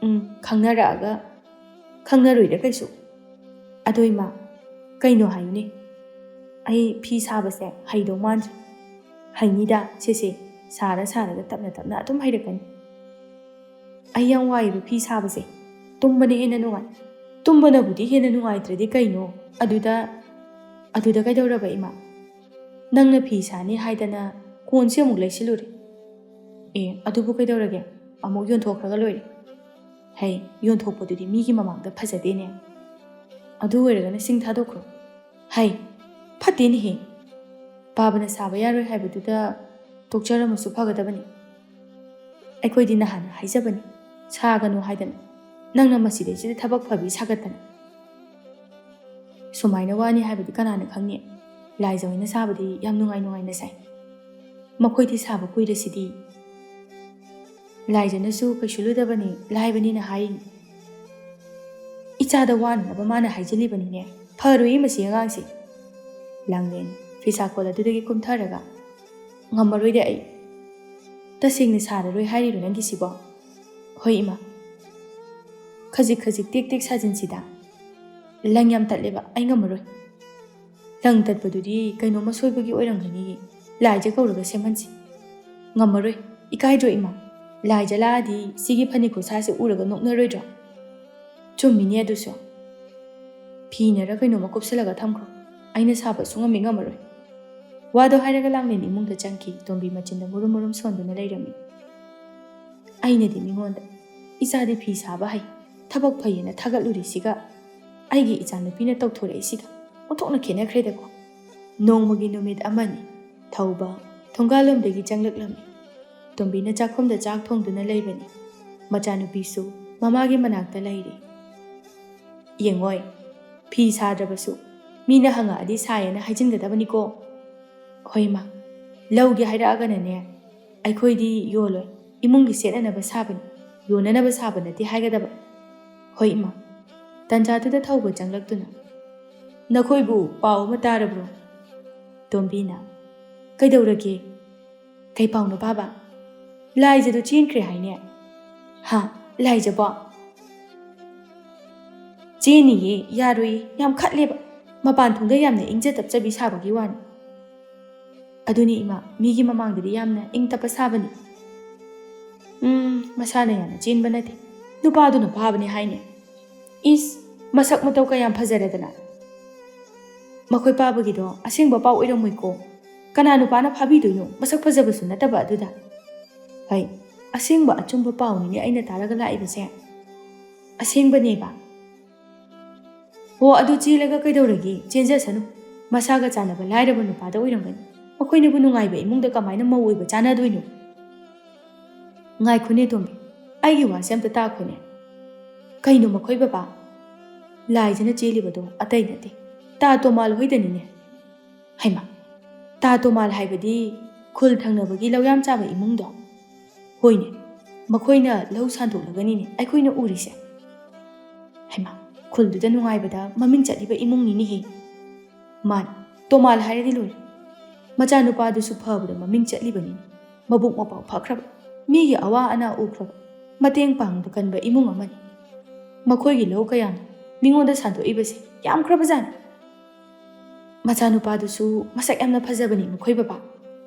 ꯎꯝ, ꯈꯪꯅꯔꯛꯑꯒ ꯈꯪꯅꯔꯣꯏꯗ ꯀꯩꯁꯨ꯫" "ꯑꯗꯣ ꯏꯃꯥ, ꯀꯩꯅꯣ ꯍꯥꯏꯌꯨꯅꯦ꯫ ꯑꯩ ꯐꯤ ꯁꯥꯕꯁꯦ ꯍꯩꯗꯧ ꯃꯥꯟꯗ꯭ꯔꯦ꯫" "ꯍꯩꯅꯤꯗ, ꯁꯦ ꯁꯦ, ꯁꯥꯔ ꯁꯥꯔꯒ ꯇꯞꯅ ꯇꯞꯅ ꯑꯗꯨꯝ ꯍꯩꯔꯛꯀꯅꯤ꯫ ꯑꯩ ꯌꯥꯝ ꯋꯥꯏꯌꯦꯕ ꯐꯤ ꯁꯥꯕꯁꯦ꯫ ꯇꯨꯝꯕꯅ ꯍꯦꯟꯅ ꯅꯨꯡꯉꯥꯏ꯫" "ꯇꯨꯝꯕꯅꯕꯨꯗꯤ ꯍꯦꯟꯅ ꯅꯨꯡꯉꯥꯏꯇ꯭ꯔꯗꯤ ꯀꯩꯅꯣ? ꯑꯗꯨꯗ, ꯑꯗꯨꯗ ꯀꯩꯗꯧꯔꯕ ꯏꯃꯥ? ꯅꯪꯅ ꯐꯤ ꯁꯥꯅꯤ ꯍꯥꯏꯗꯅ ꯀꯣꯟꯁꯦ ꯑꯃꯨꯛ ꯂꯩꯁꯤꯜꯂꯨꯔꯦ꯫" "ꯑꯦ, ꯑꯗꯨꯕꯨ ꯀꯩꯗꯧꯔꯒꯦ? ꯑꯃꯨꯛ ꯌꯣꯟꯊꯣꯛꯈ꯭ꯔꯒ ꯂꯣꯏꯔꯦ꯫" "ꯍꯩ, ꯌꯣꯟꯊꯣꯛꯄꯗꯨꯗꯤ ꯃꯤꯒꯤ ꯃꯃꯥꯡꯗ ꯐꯖꯗꯦꯅꯦ꯫ ꯑꯗꯨ ꯑꯣꯏꯔꯒꯅ ꯁꯤꯡ ꯊꯥꯗꯣꯛꯈ꯭ꯔꯣ꯫" "ꯍꯩ, ꯐꯠꯇꯦꯅꯦꯍꯦ꯫ ꯄꯥꯕꯅ ꯁꯥꯕ ꯌꯥꯔꯣꯏ ꯍꯥꯏꯕꯗꯨꯗ ꯇꯣꯛꯆꯔꯝꯃꯁꯨ ꯐꯒꯗꯕꯅꯤ꯫ ꯑꯩꯈꯣꯏꯗꯤ ꯅꯍꯥꯟꯅ ꯍꯥꯏꯖꯕꯅꯤ, ꯁꯥꯒꯅꯨ ꯍꯥꯏꯗꯅ꯫ ꯅꯪꯅ ꯃꯁꯤꯗꯩꯁꯤꯗ ꯊꯕꯛ ꯐꯕꯤ ꯁꯥꯒꯠꯇꯅ꯫ ꯁꯨꯃꯥꯏꯅ ꯋꯥꯅꯤ ꯍꯥꯏꯕꯗꯤ ꯀꯅꯥꯅ ꯈꯪꯅꯤ? ꯂꯥꯏꯖ ꯍꯣꯏꯅ ꯁꯥꯕꯗꯤ ꯌꯥꯝ ꯅꯨꯡꯉꯥꯏ ꯅꯨꯡꯉꯥꯏꯅ ꯁꯥꯏ꯫ ꯃꯈꯣꯏꯗꯤ ꯁꯥꯕ ꯀꯨꯏꯔꯁꯤꯗꯤ꯫" ꯂꯥꯏꯖꯅꯁꯨ ꯀꯩꯁꯨ ꯂꯨꯗꯕꯅꯤ, ꯂꯥꯏꯕꯅꯤꯅ ꯍꯥꯏꯔꯤꯅꯤ꯫ "ꯏꯆꯥꯗ ꯋꯥꯅꯅꯕ ꯃꯥꯅ ꯍꯥꯏꯖꯤꯜꯂꯤꯕꯅꯤꯅꯦ꯫ ꯐꯔꯣꯏꯌꯦ ꯃꯁꯤ ꯑꯉꯥꯡꯁꯦ꯫" ꯂꯥꯡꯂꯦꯟ ꯐꯤꯁꯥꯀꯣꯜ ꯑꯗꯨꯗꯒꯤ ꯀꯨꯝꯊꯔꯒ, "ꯉꯝꯃꯔꯣꯏꯗ ꯑꯩ꯫ ꯇꯁꯦꯡꯅ ꯁꯥꯔꯔꯣꯏ ꯍꯥꯏꯔꯤꯔꯣ ꯅꯪꯒꯤꯁꯤꯕꯣ?" "ꯍꯣꯏ ꯏꯃꯥ꯫ ꯈꯖꯤꯛ ꯈꯖꯤꯛ ꯇꯦꯛ ꯇꯦꯛ ꯁꯥꯖꯤꯟꯁꯤꯗ꯫ ꯂꯪ ꯌꯥꯝ ꯇꯠꯂꯦꯕ, ꯑꯩ ꯉꯝꯃꯔꯣꯏ꯫" ꯇꯪ ꯇꯠꯄꯗꯨꯗꯤ ꯀꯩꯅꯣꯝꯃ ꯁꯣꯏꯕꯒꯤ ꯑꯣꯏꯔꯝꯒꯅꯤꯌꯦ꯫ ꯂꯥꯏꯖ ꯀꯧꯔꯒ ꯁꯦꯝꯍꯟꯁꯤ꯫ ꯉꯝꯃꯔꯣꯏ꯫ ꯏꯀꯥꯏꯗ꯭ꯔꯣ ꯏꯃꯥ? ꯂꯥꯏꯖ ꯂꯥꯛꯑꯗꯤ ꯁꯤꯒꯤ ꯐꯅꯦꯛ ꯈꯨꯠꯁꯥꯁꯦ ꯎꯔꯒ ꯅꯣꯛꯅꯔꯣꯏꯗ꯭ꯔꯣ? ꯆꯨꯝꯃꯤꯅꯦ ꯑꯗꯨꯁꯨ꯫ ꯐꯤꯅꯔ ꯀꯩꯅꯣꯝꯃ ꯀꯨꯞꯁꯜꯂꯒ ꯊꯝꯈ꯭ꯔꯣ꯫ ꯑꯩꯅ ꯁꯥꯕ ꯁꯨꯡꯉꯝ ꯍꯦꯛ ꯉꯝꯃꯔꯣꯏ꯫ ꯋꯥꯗꯣ ꯍꯥꯏꯔꯒ ꯂꯥꯡꯂꯦꯟ ꯏꯃꯨꯡꯗ ꯆꯪꯈꯤ꯫ ꯇꯣꯝꯕꯤ ꯃꯆꯤꯟꯗ ꯃꯨꯔꯨꯝ ꯃꯨꯔꯨꯝ ꯁꯣꯟꯗꯨꯅ ꯂꯩꯔꯝꯃꯤ꯫ ꯑꯩꯅꯗꯤ ꯃꯤꯉꯣꯟꯗ ꯏꯆꯥꯗꯤ ꯐꯤ ꯁꯥꯕ ꯍꯩ, ꯊꯕꯛ ꯐꯩꯌꯦꯅ ꯊꯥꯒꯠꯂꯨꯔꯤꯁꯤꯒ ꯑꯩꯒꯤ ꯏꯆꯥꯅꯨꯄꯤꯅ ꯇꯧꯊꯣꯔꯛꯏꯁꯤꯒ ꯑꯣꯟꯊꯣꯛꯅ ꯈꯦꯠꯅꯈ꯭ꯔꯦꯗꯀꯣ꯫ ꯅꯣꯡꯃꯒꯤ ꯅꯨꯃꯤꯠ ꯑꯃꯅꯤ꯫ ꯊꯧꯕ ꯊꯣꯡꯒꯥꯜꯂꯣꯝꯗꯒꯤ ꯆꯪꯂꯛꯂꯝꯃꯤ꯫ ꯇꯣꯝꯕꯤꯅ ꯆꯥꯛꯈꯨꯝꯗ ꯆꯥꯛ ꯊꯣꯡꯗꯨꯅ ꯂꯩꯕꯅꯤ꯫ ꯃꯆꯥꯅꯨꯄꯤꯁꯨ ꯃꯃꯥꯒꯤ ꯃꯅꯥꯛꯇ ꯂꯩꯔꯤ꯫ ꯌꯦꯡꯉꯣꯏ, ꯐꯤ ꯁꯥꯗ꯭ꯔꯕꯁꯨ ꯃꯤꯅ ꯍꯪꯉꯛꯑꯗꯤ ꯁꯥꯏꯌꯦꯅ ꯍꯥꯏꯖꯤꯟꯒꯗꯕꯅꯤꯀꯣ꯫ ꯍꯣꯏ ꯏꯃꯥ, ꯂꯧꯒꯦ ꯍꯥꯏꯔꯛꯑꯒꯅꯅꯦ, ꯑꯩꯈꯣꯏꯗꯤ ꯌꯣꯜꯂꯣꯏ, ꯏꯃꯨꯡꯒꯤ ꯁꯦꯠꯅꯅꯕ ꯁꯥꯕꯅꯤ, ꯌꯣꯟꯅꯅꯕ ꯁꯥꯕ ꯅꯠꯇꯦ ꯍꯥꯏꯒꯗꯕ꯫ ꯍꯣꯏ ꯏꯃꯥ꯫ ꯇꯟꯖꯥꯗꯨꯗ ꯊꯧꯕ ꯆꯪꯂꯛꯇꯨꯅ, "ꯅꯈꯣꯏꯕꯨ ꯄꯥꯎ ꯑꯃ ꯇꯥꯔꯕ꯭ꯔꯣ?" ꯇꯣꯝꯕꯤꯅ, "ꯀꯩꯗꯧꯔꯒꯦ? ꯀꯩ ꯄꯥꯎꯅꯣ ꯄꯥꯕ? ꯂꯥꯏꯖꯗꯣ ꯆꯦꯟꯈ꯭ꯔꯦ ꯍꯥꯏꯅꯦ?" "ꯍꯥ? ꯂꯥꯏꯖꯕꯣ?" "ꯆꯦꯅꯤꯌꯦ, ꯌꯥꯔꯣꯏꯌꯦ, ꯌꯥꯝ ꯈꯠꯂꯦꯕ꯫ ꯃꯄꯥꯟ ꯊꯣꯡꯗ ꯌꯥꯝꯅ ꯏꯪꯖ ꯇꯞꯆꯕꯤ ꯁꯥꯕꯒꯤ ꯋꯥꯅꯤ꯫" "ꯑꯗꯨꯅꯤ ꯏꯃꯥ, ꯃꯤꯒꯤ ꯃꯃꯥꯡꯗꯗꯤ ꯌꯥꯝꯅ ꯏꯪ ꯇꯞꯄ ꯁꯥꯕꯅꯤ꯫" "ꯎꯝ, ꯃꯁꯥꯅ ꯌꯥꯝꯅ ꯆꯦꯟꯕ ꯅꯠꯇꯦ, ꯅꯨꯄꯥꯗꯨꯅ ꯐꯥꯕꯅꯦ ꯍꯥꯏꯅꯦ꯫" "ꯏꯁ, ꯃꯁꯛ ꯃꯇꯧ ꯀꯌꯥꯝ ꯐꯖꯔꯗꯅ!" "ꯃꯈꯣꯏ ꯄꯥꯕꯒꯤꯗꯣ ꯑꯁꯦꯡꯕ ꯄꯥꯎ ꯑꯣꯏꯔꯝꯃꯣꯏꯀꯣ꯫ ꯀꯅꯥ ꯅꯨꯄꯥꯅ ꯐꯥꯕꯤꯗꯣꯏꯅꯣ, ꯃꯁꯛ ꯐꯖꯕꯁꯨ ꯅꯠꯇꯕ ꯑꯗꯨꯗ?" "ꯍꯩ, ꯑꯁꯦꯡꯕ ꯑꯆꯨꯝꯕ ꯄꯥꯎꯅꯤꯅꯦ ꯑꯩꯅ ꯇꯥꯔꯒ ꯂꯥꯛꯏꯕꯁꯦ꯫ ꯑꯁꯦꯡꯕꯅꯦꯕ꯫" "ꯍꯣ, ꯑꯗꯨ ꯆꯦꯜꯂꯒ ꯀꯩꯗꯧꯔꯒꯦ? ꯆꯦꯟꯖꯁꯅꯨ꯫ ꯃꯁꯥꯒ ꯆꯥꯟꯅꯕ ꯂꯥꯏꯔꯕ ꯅꯨꯄꯥꯗ ꯑꯣꯏꯔꯝꯒꯅꯤ꯫ ꯃꯈꯣꯏꯅꯕꯨ ꯅꯨꯡꯉꯥꯏꯕ ꯏꯃꯨꯡꯗ ꯀꯃꯥꯏꯅ ꯃꯧ ꯑꯣꯏꯕ ꯆꯥꯟꯅꯗꯣꯏꯅꯣ?" "ꯉꯥꯏꯈꯣꯅꯦ ꯇꯣꯝꯕꯤ, ꯑꯩꯒꯤ ꯋꯥꯁꯦ ꯑꯝꯇ ꯇꯥꯈꯣꯅꯦ꯫" "ꯀꯩꯅꯣ ꯃꯈꯣꯏ ꯕꯕꯥ?" "ꯂꯥꯏꯖꯅ ꯆꯦꯜꯂꯤꯕꯗꯣ ꯑꯇꯩ ꯅꯠꯇꯦ, ꯇꯥ ꯇꯣꯃꯥꯜ ꯍꯣꯏꯗꯅꯤꯅꯦ꯫" "ꯍꯩꯃꯥ, ꯇꯥ ꯇꯣꯃꯥꯜ ꯍꯥꯏꯕꯗꯤ ꯈꯨꯜ ꯊꯪꯅꯕꯒꯤ ꯂꯧꯌꯥꯝ ꯆꯥꯕ ꯏꯃꯨꯡꯗꯣ?" "ꯍꯣꯏꯅꯦ, ꯃꯈꯣꯏꯅ ꯂꯧ ꯁꯥꯟꯗꯣꯛꯂꯒꯅꯤꯅꯦ ꯑꯩꯈꯣꯏꯅ ꯎꯔꯤꯁꯦ꯫" "ꯍꯩꯃꯥ, ꯈꯨꯜꯗꯨꯗ ꯅꯨꯡꯉꯥꯏꯕꯗ ꯃꯃꯤꯡ ꯆꯠꯂꯤꯕ ꯏꯃꯨꯡꯅꯤꯅꯦꯍꯦ꯫" "ꯃꯥꯅꯤ, ꯇꯣꯃꯥꯜ ꯍꯥꯏꯔꯗꯤ ꯂꯣꯏꯔꯦ꯫ ꯃꯆꯥꯅꯨꯄꯥꯗꯨꯁꯨ ꯐꯕꯗ ꯃꯃꯤꯡ ꯆꯠꯂꯤꯕꯅꯤꯅꯦ꯫ ꯃꯕꯨꯛ ꯃꯄꯥꯎ ꯐꯈ꯭ꯔꯕ, ꯃꯤꯒꯤ ꯑꯋꯥ ꯑꯅꯥ ꯎꯈ꯭ꯔꯕ, ꯃꯇꯦꯡ ꯄꯥꯡꯕ ꯀꯟꯕ ꯏꯃꯨꯡ ꯑꯃꯅꯤ꯫ ꯃꯈꯣꯏꯒꯤ ꯂꯧ ꯀꯌꯥꯅ ꯃꯤꯉꯣꯟꯗ ꯁꯥꯟꯗꯣꯛꯏꯕꯁꯦ ꯌꯥꯝꯈ꯭ꯔꯕꯖꯥꯠꯅꯤ꯫" ꯃꯆꯥꯅꯨꯄꯥꯗꯨꯁꯨ ꯃꯁꯛ ꯌꯥꯝꯅ ꯐꯖꯕꯅꯤ ꯃꯈꯣꯏ ꯕꯕꯥ꯫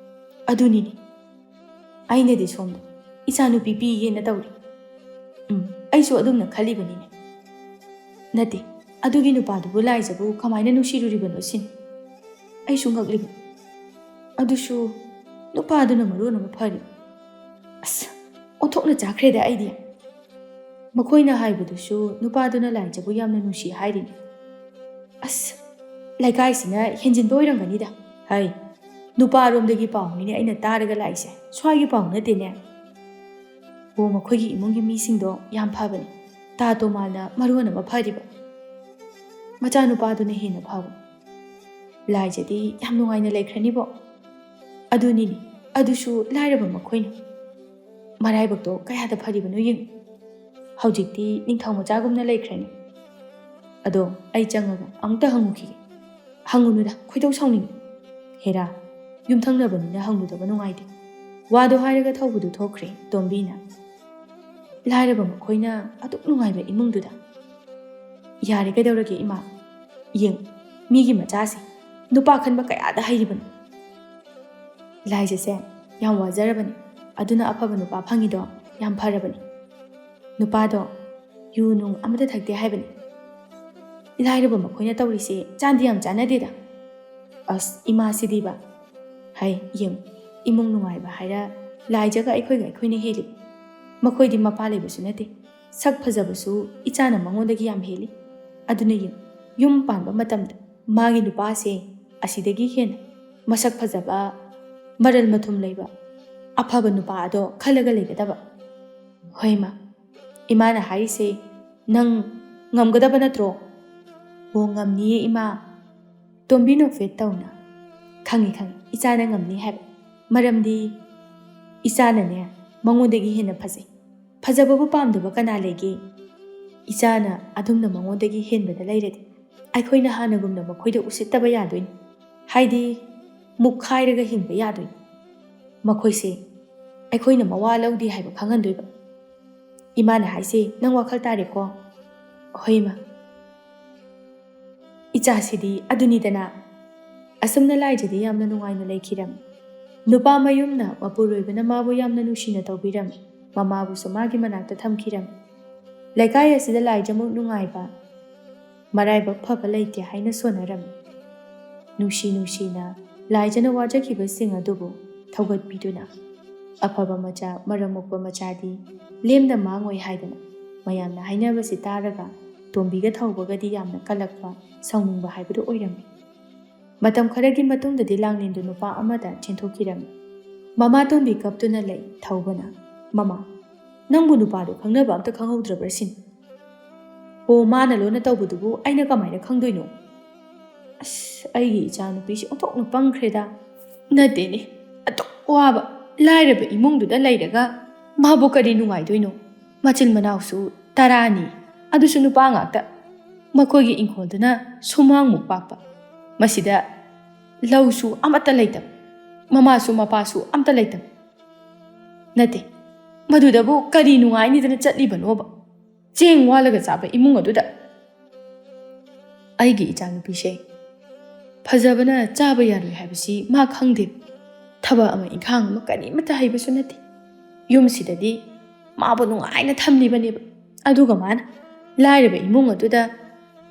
ꯑꯗꯨꯅꯤꯅꯦ, ꯑꯩꯅꯗꯤ ꯁꯣꯝꯗ ꯏꯆꯥꯅꯨꯄꯤ ꯄꯤꯒꯦꯅ ꯇꯧꯔꯤ꯫ ꯎꯝ, ꯑꯩꯁꯨ ꯑꯗꯨꯝꯅ ꯈꯜꯂꯤꯕꯅꯤꯅꯦ꯫ ꯅꯠꯇꯦ, ꯑꯗꯨꯒꯤ ꯅꯨꯄꯥꯗꯨꯕꯨ ꯂꯥꯏꯖꯕꯨ ꯀꯃꯥꯏꯅ ꯅꯨꯡꯁꯤꯔꯨꯔꯤꯕꯅꯣ ꯁꯤꯅꯤ ꯑꯩꯁꯨ ꯉꯛꯂꯤꯕ꯫ ꯑꯗꯨꯁꯨ ꯅꯨꯄꯥꯗꯨꯅ ꯃꯔꯣꯟ ꯑꯃ ꯐꯔꯤ꯫ ꯑꯁ, ꯑꯣꯟꯊꯣꯛꯅ ꯆꯥꯈ꯭ꯔꯦꯗ ꯑꯩꯗꯤ꯫ ꯃꯈꯣꯏꯅ ꯍꯥꯏꯕꯗꯨꯁꯨ ꯅꯨꯄꯥꯗꯨꯅ ꯂꯥꯏꯖꯕꯨ ꯌꯥꯝꯅ ꯅꯨꯡꯁꯤ ꯍꯥꯏꯔꯤꯅꯤ꯫ ꯑꯁ, ꯂꯩꯀꯥꯏꯁꯤꯅ ꯍꯦꯟꯖꯤꯟꯕ ꯑꯣꯏꯔꯝꯒꯅꯤꯗ꯫ ꯍꯩ, ꯅꯨꯄꯥꯔꯣꯝꯗꯒꯤ ꯄꯥꯎꯅꯤꯅꯦ ꯑꯩꯅ ꯇꯥꯔꯒ ꯂꯥꯛꯏꯁꯦ, ꯁ꯭ꯋꯥꯏꯒꯤ ꯄꯥꯎ ꯅꯠꯇꯦꯅꯦ꯫ ꯑꯣ, ꯃꯈꯣꯏꯒꯤ ꯏꯃꯨꯡꯒꯤ ꯃꯤꯁꯤꯡꯗꯣ ꯌꯥꯝ ꯐꯕꯅꯤ꯫ ꯇꯥ ꯇꯣꯃꯥꯅ ꯃꯔꯣꯟ ꯑꯃ ꯐꯔꯤꯕ꯫ ꯃꯆꯥꯅꯨꯄꯥꯗꯨꯅ ꯍꯦꯟꯅ ꯐꯕ꯫ ꯂꯥꯏꯖꯗꯤ ꯌꯥꯝ ꯅꯨꯡꯉꯥꯏꯅ ꯂꯩꯈ꯭ꯔꯅꯤꯕꯣ꯫ ꯑꯗꯨꯅꯤꯅꯦ, ꯑꯗꯨꯁꯨ ꯂꯥꯏꯔꯕ ꯃꯈꯣꯏꯅ꯫ ꯃꯔꯥꯏꯕꯛꯇꯣ ꯀꯌꯥꯗ ꯐꯔꯤꯕꯅꯣ ꯌꯦꯡꯉꯨ꯫ ꯍꯧꯖꯤꯛꯇꯤ ꯅꯤꯡꯊꯧ ꯃꯆꯥꯒꯨꯝꯅ ꯂꯩꯈ꯭ꯔꯅꯤ꯫ ꯑꯗꯣ ꯑꯩ ꯆꯪꯉꯒ ꯑꯃꯨꯛꯇ ꯍꯪꯉꯨꯈꯤꯒꯦ꯫ ꯍꯪꯉꯨꯅꯨꯗ, ꯈꯣꯏꯗꯧ ꯁꯥꯎꯅꯤꯡꯉꯤ꯫ ꯍꯦꯔꯥ, ꯌꯨꯝꯊꯪꯅꯕꯅꯤꯅ ꯍꯪꯂꯨꯗꯕ ꯅꯨꯡꯉꯥꯏꯇꯦ꯫ ꯋꯥꯗꯣ ꯍꯥꯏꯔꯒ ꯊꯧꯕꯗꯨ ꯊꯣꯛꯈ꯭ꯔꯦ ꯇꯣꯝꯕꯤꯅ꯫ ꯂꯥꯏꯔꯕ ꯃꯈꯣꯏꯅ ꯑꯗꯨꯛ ꯅꯨꯡꯉꯥꯏꯕ ꯏꯃꯨꯡꯗꯨꯗ꯫ ꯌꯥꯔꯦ, ꯀꯩꯗꯧꯔꯒꯦ ꯏꯃꯥ? ꯌꯦꯡ, ꯃꯤꯒꯤ ꯃꯆꯥꯁꯦ ꯅꯨꯄꯥ ꯈꯟꯕ ꯀꯌꯥꯗ ꯍꯩꯔꯤꯕꯅꯣ꯫ ꯂꯥꯏꯖꯁꯦ ꯌꯥꯝ ꯋꯥꯖꯔꯕꯅꯤ, ꯑꯗꯨꯅ ꯑꯐꯕ ꯅꯨꯄꯥ ꯐꯪꯉꯤꯗꯣ ꯌꯥꯝ ꯐꯔꯕꯅꯤ꯫ ꯅꯨꯄꯥꯗꯣ ꯌꯨ ꯅꯨꯡ ꯑꯃꯇ ꯊꯛꯇꯦ ꯍꯥꯏꯕꯅꯤ꯫ ꯂꯥꯏꯔꯕ ꯃꯈꯣꯏꯅ ꯇꯧꯔꯤꯁꯦ ꯆꯥꯟꯗꯤ ꯌꯥꯝ ꯆꯥꯟꯅꯗꯦꯗ꯫ ꯑꯁ, ꯏꯃꯥꯁꯤꯗꯤꯕ꯫ ꯍꯩ, ꯌꯦꯡꯉꯨ, ꯏꯃꯨꯡ ꯅꯨꯡꯉꯥꯏꯕ ꯍꯥꯏꯔ ꯂꯥꯏꯖꯒ ꯑꯩꯈꯣꯏꯒ ꯑꯩꯈꯣꯏꯅ ꯍꯦꯜꯂꯤ꯫ ꯃꯈꯣꯏꯗꯤ ꯃꯄꯥ ꯂꯩꯕꯁꯨ ꯅꯠꯇꯦ, ꯁꯛ ꯐꯖꯕꯁꯨ ꯏꯆꯥꯅ ꯃꯉꯣꯟꯗꯒꯤ ꯌꯥꯝ ꯍꯦꯜꯂꯤ꯫ ꯑꯗꯨꯅ ꯌꯦꯡꯉꯨ, ꯌꯨꯝ ꯄꯥꯟꯕ ꯃꯇꯝꯗ ꯃꯥꯒꯤ ꯅꯨꯄꯥꯁꯦ ꯑꯁꯤꯗꯒꯤ ꯍꯦꯟꯅ ꯃꯁꯛ ꯐꯖꯕ, ꯃꯔꯜ ꯃꯊꯨꯝ ꯂꯩꯕ, ꯑꯐꯕ ꯅꯨꯄꯥ ꯑꯗꯣ ꯈꯜꯂꯒ ꯂꯩꯒꯗꯕ꯫ ꯍꯣꯏ ꯃꯥ, ꯏꯃꯥꯅ ꯍꯥꯏꯔꯤꯁꯦ ꯅꯪ ꯉꯝꯒꯗꯕ ꯅꯠꯇ꯭ꯔꯣ? ꯑꯣ, ꯉꯝꯅꯤꯌꯦ ꯏꯃꯥ꯫ ꯇꯣꯝꯕꯤ ꯅꯣꯛꯐꯦꯠ ꯇꯧꯅ, "ꯈꯪꯉꯤ, ꯈꯪꯉꯤ, ꯏꯆꯥꯅ ꯉꯝꯅꯤ ꯍꯥꯏꯕ꯫ ꯃꯔꯝꯗꯤ ꯏꯆꯥꯅꯅꯦ ꯃꯉꯣꯟꯗꯒꯤ ꯍꯦꯟꯅ ꯐꯖꯩ꯫ ꯐꯖꯕꯕꯨ ꯄꯥꯝꯗꯕ ꯀꯅꯥ ꯂꯩꯒꯦ? ꯏꯆꯥꯅ ꯑꯗꯨꯝꯅ ꯃꯉꯣꯟꯗꯒꯤ ꯍꯦꯟꯕꯗ ꯂꯩꯔꯗꯤ ꯑꯩꯈꯣꯏꯅ ꯍꯥꯟꯅꯒꯨꯝꯅ ꯃꯈꯣꯏꯗ ꯎꯁꯤꯠꯇꯕ ꯌꯥꯗꯣꯏꯅꯤ꯫ ꯍꯥꯏꯗꯤ ꯃꯨꯛꯈꯥꯏꯔꯒ ꯍꯤꯡꯕ ꯌꯥꯗꯣꯏꯅꯤ꯫ ꯃꯈꯣꯏꯁꯦ ꯑꯩꯈꯣꯏꯅ ꯃꯋꯥ ꯂꯧꯗꯦ ꯍꯥꯏꯕ ꯈꯪꯍꯟꯗꯣꯏꯕ꯫" ꯏꯃꯥꯅ ꯍꯥꯏꯁꯦ ꯅꯪ ꯋꯥꯈꯜ ꯇꯥꯔꯦꯀꯣ? "ꯍꯣꯏ ꯏꯃꯥ꯫ ꯏꯆꯥꯁꯤꯗꯤ ꯑꯗꯨꯅꯤꯗꯅ, ꯑꯁꯨꯝꯅ ꯂꯥꯏꯖꯗꯤ ꯌꯥꯝꯅ ꯅꯨꯡꯉꯥꯏꯅ ꯂꯩꯈꯤꯔꯝꯃꯤ꯫ ꯅꯨꯄꯥ ꯃꯌꯨꯝꯅ ꯃꯄꯨꯔꯣꯏꯕꯅ ꯃꯥꯕꯨ ꯌꯥꯝꯅ ꯅꯨꯡꯁꯤꯅ ꯇꯧꯕꯤꯔꯝꯃꯤ꯫ ꯃꯃꯥꯕꯨꯁꯨ ꯃꯥꯒꯤ ꯃꯅꯥꯛꯇ ꯊꯝꯈꯤꯔꯝꯃꯤ꯫ ꯂꯩꯀꯥꯏ ꯑꯁꯤꯗ ꯂꯥꯏꯖꯃꯨꯛ ꯅꯨꯡꯉꯥꯏꯕ, ꯃꯔꯥꯏꯕꯛ ꯐꯕ ꯂꯩꯇꯦ ꯍꯥꯏꯅ ꯁꯣꯟꯅꯔꯝꯃꯤ꯫ ꯅꯨꯡꯁꯤ ꯅꯨꯡꯁꯤꯅ ꯂꯥꯏꯖꯅ ꯋꯥꯖꯈꯤꯕꯁꯤꯡ ꯑꯗꯨꯕꯨ ꯊꯧꯒꯠꯄꯤꯗꯨꯅ, ꯑꯐꯕ ꯃꯆꯥ, ꯃꯔꯝ ꯃꯣꯛꯄ ꯃꯆꯥꯗꯤ ꯂꯦꯝꯅ ꯃꯥꯡꯉꯣꯏ ꯍꯥꯏꯗꯅ ꯃꯌꯥꯝꯅ ꯍꯥꯏꯅꯕꯁꯤ ꯇꯥꯔꯒ, ꯇꯣꯝꯕꯤꯒ ꯊꯧꯕꯒꯗꯤ ꯌꯥꯝꯅ ꯀꯜꯂꯛꯄ, ꯁꯥꯎꯅꯤꯡꯕ ꯍꯥꯏꯕꯗꯨ ꯑꯣꯏꯔꯝꯃꯤ꯫ ꯃꯇꯝ ꯈꯔꯒꯤ ꯃꯇꯨꯡꯗꯗꯤ ꯂꯥꯡꯂꯦꯟꯗꯨ ꯅꯨꯄꯥ ꯑꯃꯗ ꯆꯦꯟꯊꯣꯛꯈꯤꯔꯝꯃꯤ꯫ ꯃꯃꯥ ꯇꯣꯝꯕꯤ ꯀꯞꯇꯨꯅ ꯂꯩ꯫ ꯊꯧꯕꯅ, "ꯃꯃꯥ, ꯅꯪꯕꯨ ꯅꯨꯄꯥꯗꯨ ꯈꯪꯅꯕ ꯑꯝꯇ ꯈꯪꯍꯧꯗ꯭ꯔꯕ꯭ꯔꯥ ꯁꯤꯅꯤ?" "ꯑꯣ, ꯃꯥꯅ ꯂꯣꯟꯅ ꯇꯧꯕꯗꯨꯕꯨ ꯑꯩꯅ ꯀꯃꯥꯏꯅ ꯈꯪꯗꯣꯏꯅꯣ? ꯑꯁ, ꯑꯩꯒꯤ ꯏꯆꯥ ꯅꯨꯄꯤꯁꯤ ꯑꯣꯟꯊꯣꯛꯅ ꯄꯪꯈ꯭ꯔꯦꯗ꯫ ꯅꯠꯇꯦꯅꯦ, ꯑꯗꯨꯛ ꯋꯥꯕ, ꯂꯥꯏꯔꯕ ꯏꯃꯨꯡꯗꯨꯗ ꯂꯩꯔꯒ ꯃꯥꯕꯨ ꯀꯔꯤ ꯅꯨꯡꯉꯥꯏꯗꯣꯏꯅꯣ? ꯃꯆꯤꯟ ꯃꯅꯥꯎꯁꯨ ꯇꯔꯥꯅꯤ, ꯑꯗꯨꯁꯨ ꯅꯨꯄꯥ ꯉꯥꯛꯇ꯫ ꯃꯈꯣꯏꯒꯤ ꯏꯪꯈꯣꯜꯗꯨꯅ ꯁꯨꯃꯥꯡꯃꯨꯛ ꯄꯥꯛꯄ꯫ ꯃꯁꯤꯗ ꯂꯧꯁꯨ ꯑꯃꯠꯇ ꯂꯩꯇꯕ, ꯃꯃꯥꯁꯨ ꯃꯄꯥꯁꯨ ꯑꯝꯇ ꯂꯩꯇꯕ꯫ ꯅꯠꯇꯦ, ꯃꯗꯨꯗꯕꯨ ꯀꯔꯤ ꯅꯨꯡꯉꯥꯏꯅꯤꯗꯅ ꯆꯠꯂꯤꯕꯅꯣꯕ? ꯆꯦꯡ ꯋꯥꯜꯂꯒ ꯆꯥꯕ ꯏꯃꯨꯡ ꯑꯗꯨꯗ?" ꯑꯩꯒꯤ ꯏꯆꯥꯅꯨꯄꯤꯁꯦ ꯐꯖꯕꯅ ꯆꯥꯕ ꯌꯥꯔꯣꯏ ꯍꯥꯏꯕꯁꯤ ꯃꯥ ꯈꯪꯗꯦ꯫ ꯊꯕꯛ ꯑꯃ ꯏꯪꯈꯥꯡ ꯑꯃ ꯀꯔꯤꯃꯠꯇ ꯍꯩꯕꯁꯨ ꯅꯠꯇꯦ꯫ ꯌꯨꯝꯁꯤꯗꯗꯤ ꯃꯥꯕꯨ ꯅꯨꯡꯉꯥꯏꯅ ꯊꯝꯂꯤꯕꯅꯦꯕ꯫ ꯑꯗꯨꯒ ꯃꯥꯅ ꯂꯥꯏꯔꯕ ꯏꯃꯨꯡ ꯑꯗꯨꯗ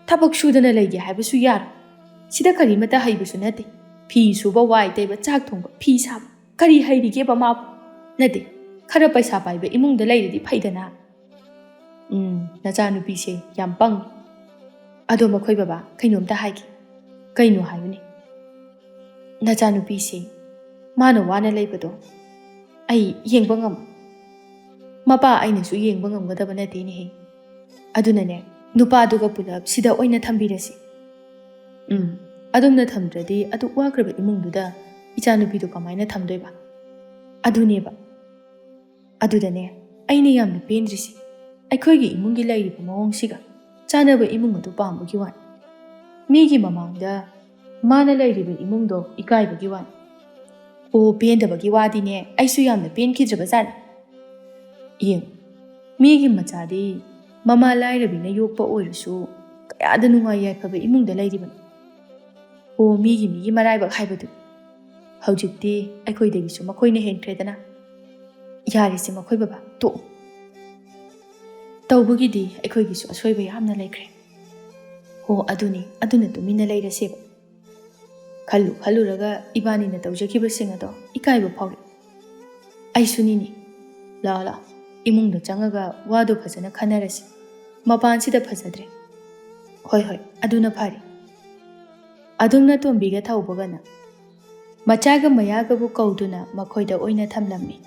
ꯊꯕꯛ ꯁꯨꯗꯅ ꯂꯩꯒꯦ ꯍꯥꯏꯕꯁꯨ ꯌꯥꯔꯣꯏ꯫ ꯁꯤꯗ ꯀꯔꯤꯃꯠꯇ ꯍꯩꯕꯁꯨ ꯅꯠꯇꯦ꯫ ꯐꯤ ꯁꯨꯕ, ꯋꯥꯏ ꯇꯩꯕ, ꯆꯥꯛ ꯊꯣꯡꯕ, ꯐꯤ ꯁꯥꯕ, ꯀꯔꯤ ꯍꯩꯔꯤꯒꯦꯕ ꯃꯥꯕꯨ? ꯅꯠꯇꯦ, ꯈꯔ ꯄꯩꯁꯥ ꯄꯥꯏꯕ ꯏꯃꯨꯡꯗ ꯂꯩꯔꯗꯤ ꯐꯩꯗꯅ꯫ ꯎꯝ, ꯅꯆꯥꯅꯨꯄꯤꯁꯦ ꯌꯥꯝ ꯄꯪꯉꯤ꯫ ꯑꯗꯣ ꯃꯈꯣꯏ ꯕꯕꯥ, ꯀꯩꯅꯣꯝꯇ ꯍꯥꯏꯒꯦ꯫ ꯀꯩꯅꯣ ꯍꯥꯏꯌꯨꯅꯦ꯫ ꯅꯆꯥꯅꯨꯄꯤꯁꯦ ꯃꯥꯅ ꯋꯥꯅ ꯂꯩꯕꯗꯣ ꯑꯩ ꯌꯦꯡꯕ ꯉꯝꯃꯣꯏ꯫ ꯃꯄꯥ ꯑꯩꯅꯁꯨ ꯌꯦꯡꯕ ꯉꯝꯒꯗꯕ ꯅꯠꯇꯦꯅꯦꯍꯦ꯫ ꯑꯗꯨꯅꯅꯦ, ꯅꯨꯄꯥꯗꯨꯒ ꯄꯨꯂꯞ ꯁꯤꯗ ꯑꯣꯏꯅ ꯊꯝꯕꯤꯔꯁꯤ꯫ ꯎꯝ, ꯑꯗꯨꯝꯅ ꯊꯝꯗ꯭ꯔꯗꯤ ꯑꯗꯨꯛ ꯋꯥꯈ꯭ꯔꯕ ꯏꯃꯨꯡꯗꯨꯗ ꯏꯆꯥꯅꯨꯄꯤꯗꯨ ꯀꯃꯥꯏꯅ ꯊꯝꯗꯣꯏꯕ? ꯑꯗꯨꯅꯦꯕ꯫ ꯑꯗꯨꯗꯅꯦ ꯑꯩꯅ ꯌꯥꯝꯅ ꯄꯦꯟꯗ꯭ꯔꯤꯁꯤ, ꯑꯩꯈꯣꯏꯒꯤ ꯏꯃꯨꯡꯒꯤ ꯂꯩꯔꯤꯕ ꯃꯑꯣꯡꯁꯤꯒ ꯆꯥꯟꯅꯕ ꯏꯃꯨꯡ ꯑꯗꯨ ꯄꯥꯝꯕꯒꯤ ꯋꯥꯅꯤ꯫ ꯃꯤꯒꯤ ꯃꯃꯥꯡꯗ ꯃꯥꯅ ꯂꯩꯔꯤꯕ ꯏꯃꯨꯡꯗꯣ ꯏꯀꯥꯏꯕꯒꯤ ꯋꯥꯅꯤ꯫ ꯑꯣ, ꯄꯦꯟꯗꯕꯒꯤ ꯋꯥꯗꯤꯅꯦ, ꯑꯩꯁꯨ ꯌꯥꯝꯅ ꯄꯦꯟꯈꯤꯗ꯭ꯔꯕꯖꯥꯠꯅꯤ꯫ ꯌꯦꯡꯉꯨ, ꯃꯤꯒꯤ ꯃꯆꯥꯗꯤ ꯃꯃꯥ ꯂꯥꯏꯔꯕꯤꯅ ꯌꯣꯛꯄ ꯑꯣꯏꯔꯁꯨ ꯀꯌꯥꯗ ꯅꯨꯡꯉꯥꯏ ꯌꯥꯏꯐꯕ ꯏꯃꯨꯡꯗ ꯂꯩꯔꯤꯕꯅꯤ꯫ ꯍꯣ, ꯃꯤꯒꯤ ꯃꯤꯒꯤ ꯃꯔꯥꯏꯕꯛ ꯍꯥꯏꯕꯗꯨ꯫ ꯍꯧꯖꯤꯛꯇꯤ ꯑꯩꯈꯣꯏꯗꯒꯤꯁꯨ ꯃꯈꯣꯏꯅ ꯍꯦꯟꯈ꯭ꯔꯦꯗꯅ꯫ ꯌꯥꯔꯦꯁꯦ ꯃꯈꯣꯏ ꯕꯕꯥ, ꯇꯣꯛꯑꯣ꯫ ꯇꯧꯕꯒꯤꯗꯤ ꯑꯩꯈꯣꯏꯒꯤꯁꯨ ꯑꯁꯣꯏꯕ ꯌꯥꯝꯅ ꯂꯩꯈ꯭ꯔꯦ꯫ ꯍꯣ, ꯑꯗꯨꯅꯤ, ꯑꯗꯨꯅ ꯇꯨꯃꯤꯟꯅ ꯂꯩꯔꯁꯦꯕ꯫ ꯈꯜꯂꯨ ꯈꯜꯂꯨꯔꯒ ꯏꯕꯥꯅꯤꯅ ꯇꯧꯖꯈꯤꯕꯁꯤꯡ ꯑꯗꯣ ꯏꯀꯥꯏꯕ ꯐꯥꯎꯔꯛꯏ꯫ ꯑꯩꯁꯨꯅꯤꯅꯦ꯫ ꯂꯥꯛꯑꯣ, ꯂꯥꯛꯑꯣ, ꯏꯃꯨꯡꯗ ꯆꯪꯉꯒ ꯋꯥꯗꯣ ꯐꯖꯅ ꯈꯟꯅꯔꯁꯤ꯫ ꯃꯄꯥꯟꯁꯤꯗ ꯐꯖꯗ꯭ꯔꯦ꯫ ꯍꯣꯏ, ꯍꯣꯏ, ꯑꯗꯨꯅ ꯐꯔꯦ꯫ ꯑꯗꯨꯝꯅ ꯇꯣꯝꯕꯤꯒ ꯊꯧꯕꯒꯅ ꯃꯆꯥꯒ ꯃꯌꯥꯒꯕꯨ ꯀꯧꯗꯨꯅ ꯃꯈꯣꯏꯗ ꯑꯣꯏꯅ ꯊꯝꯂꯝꯃꯤ꯫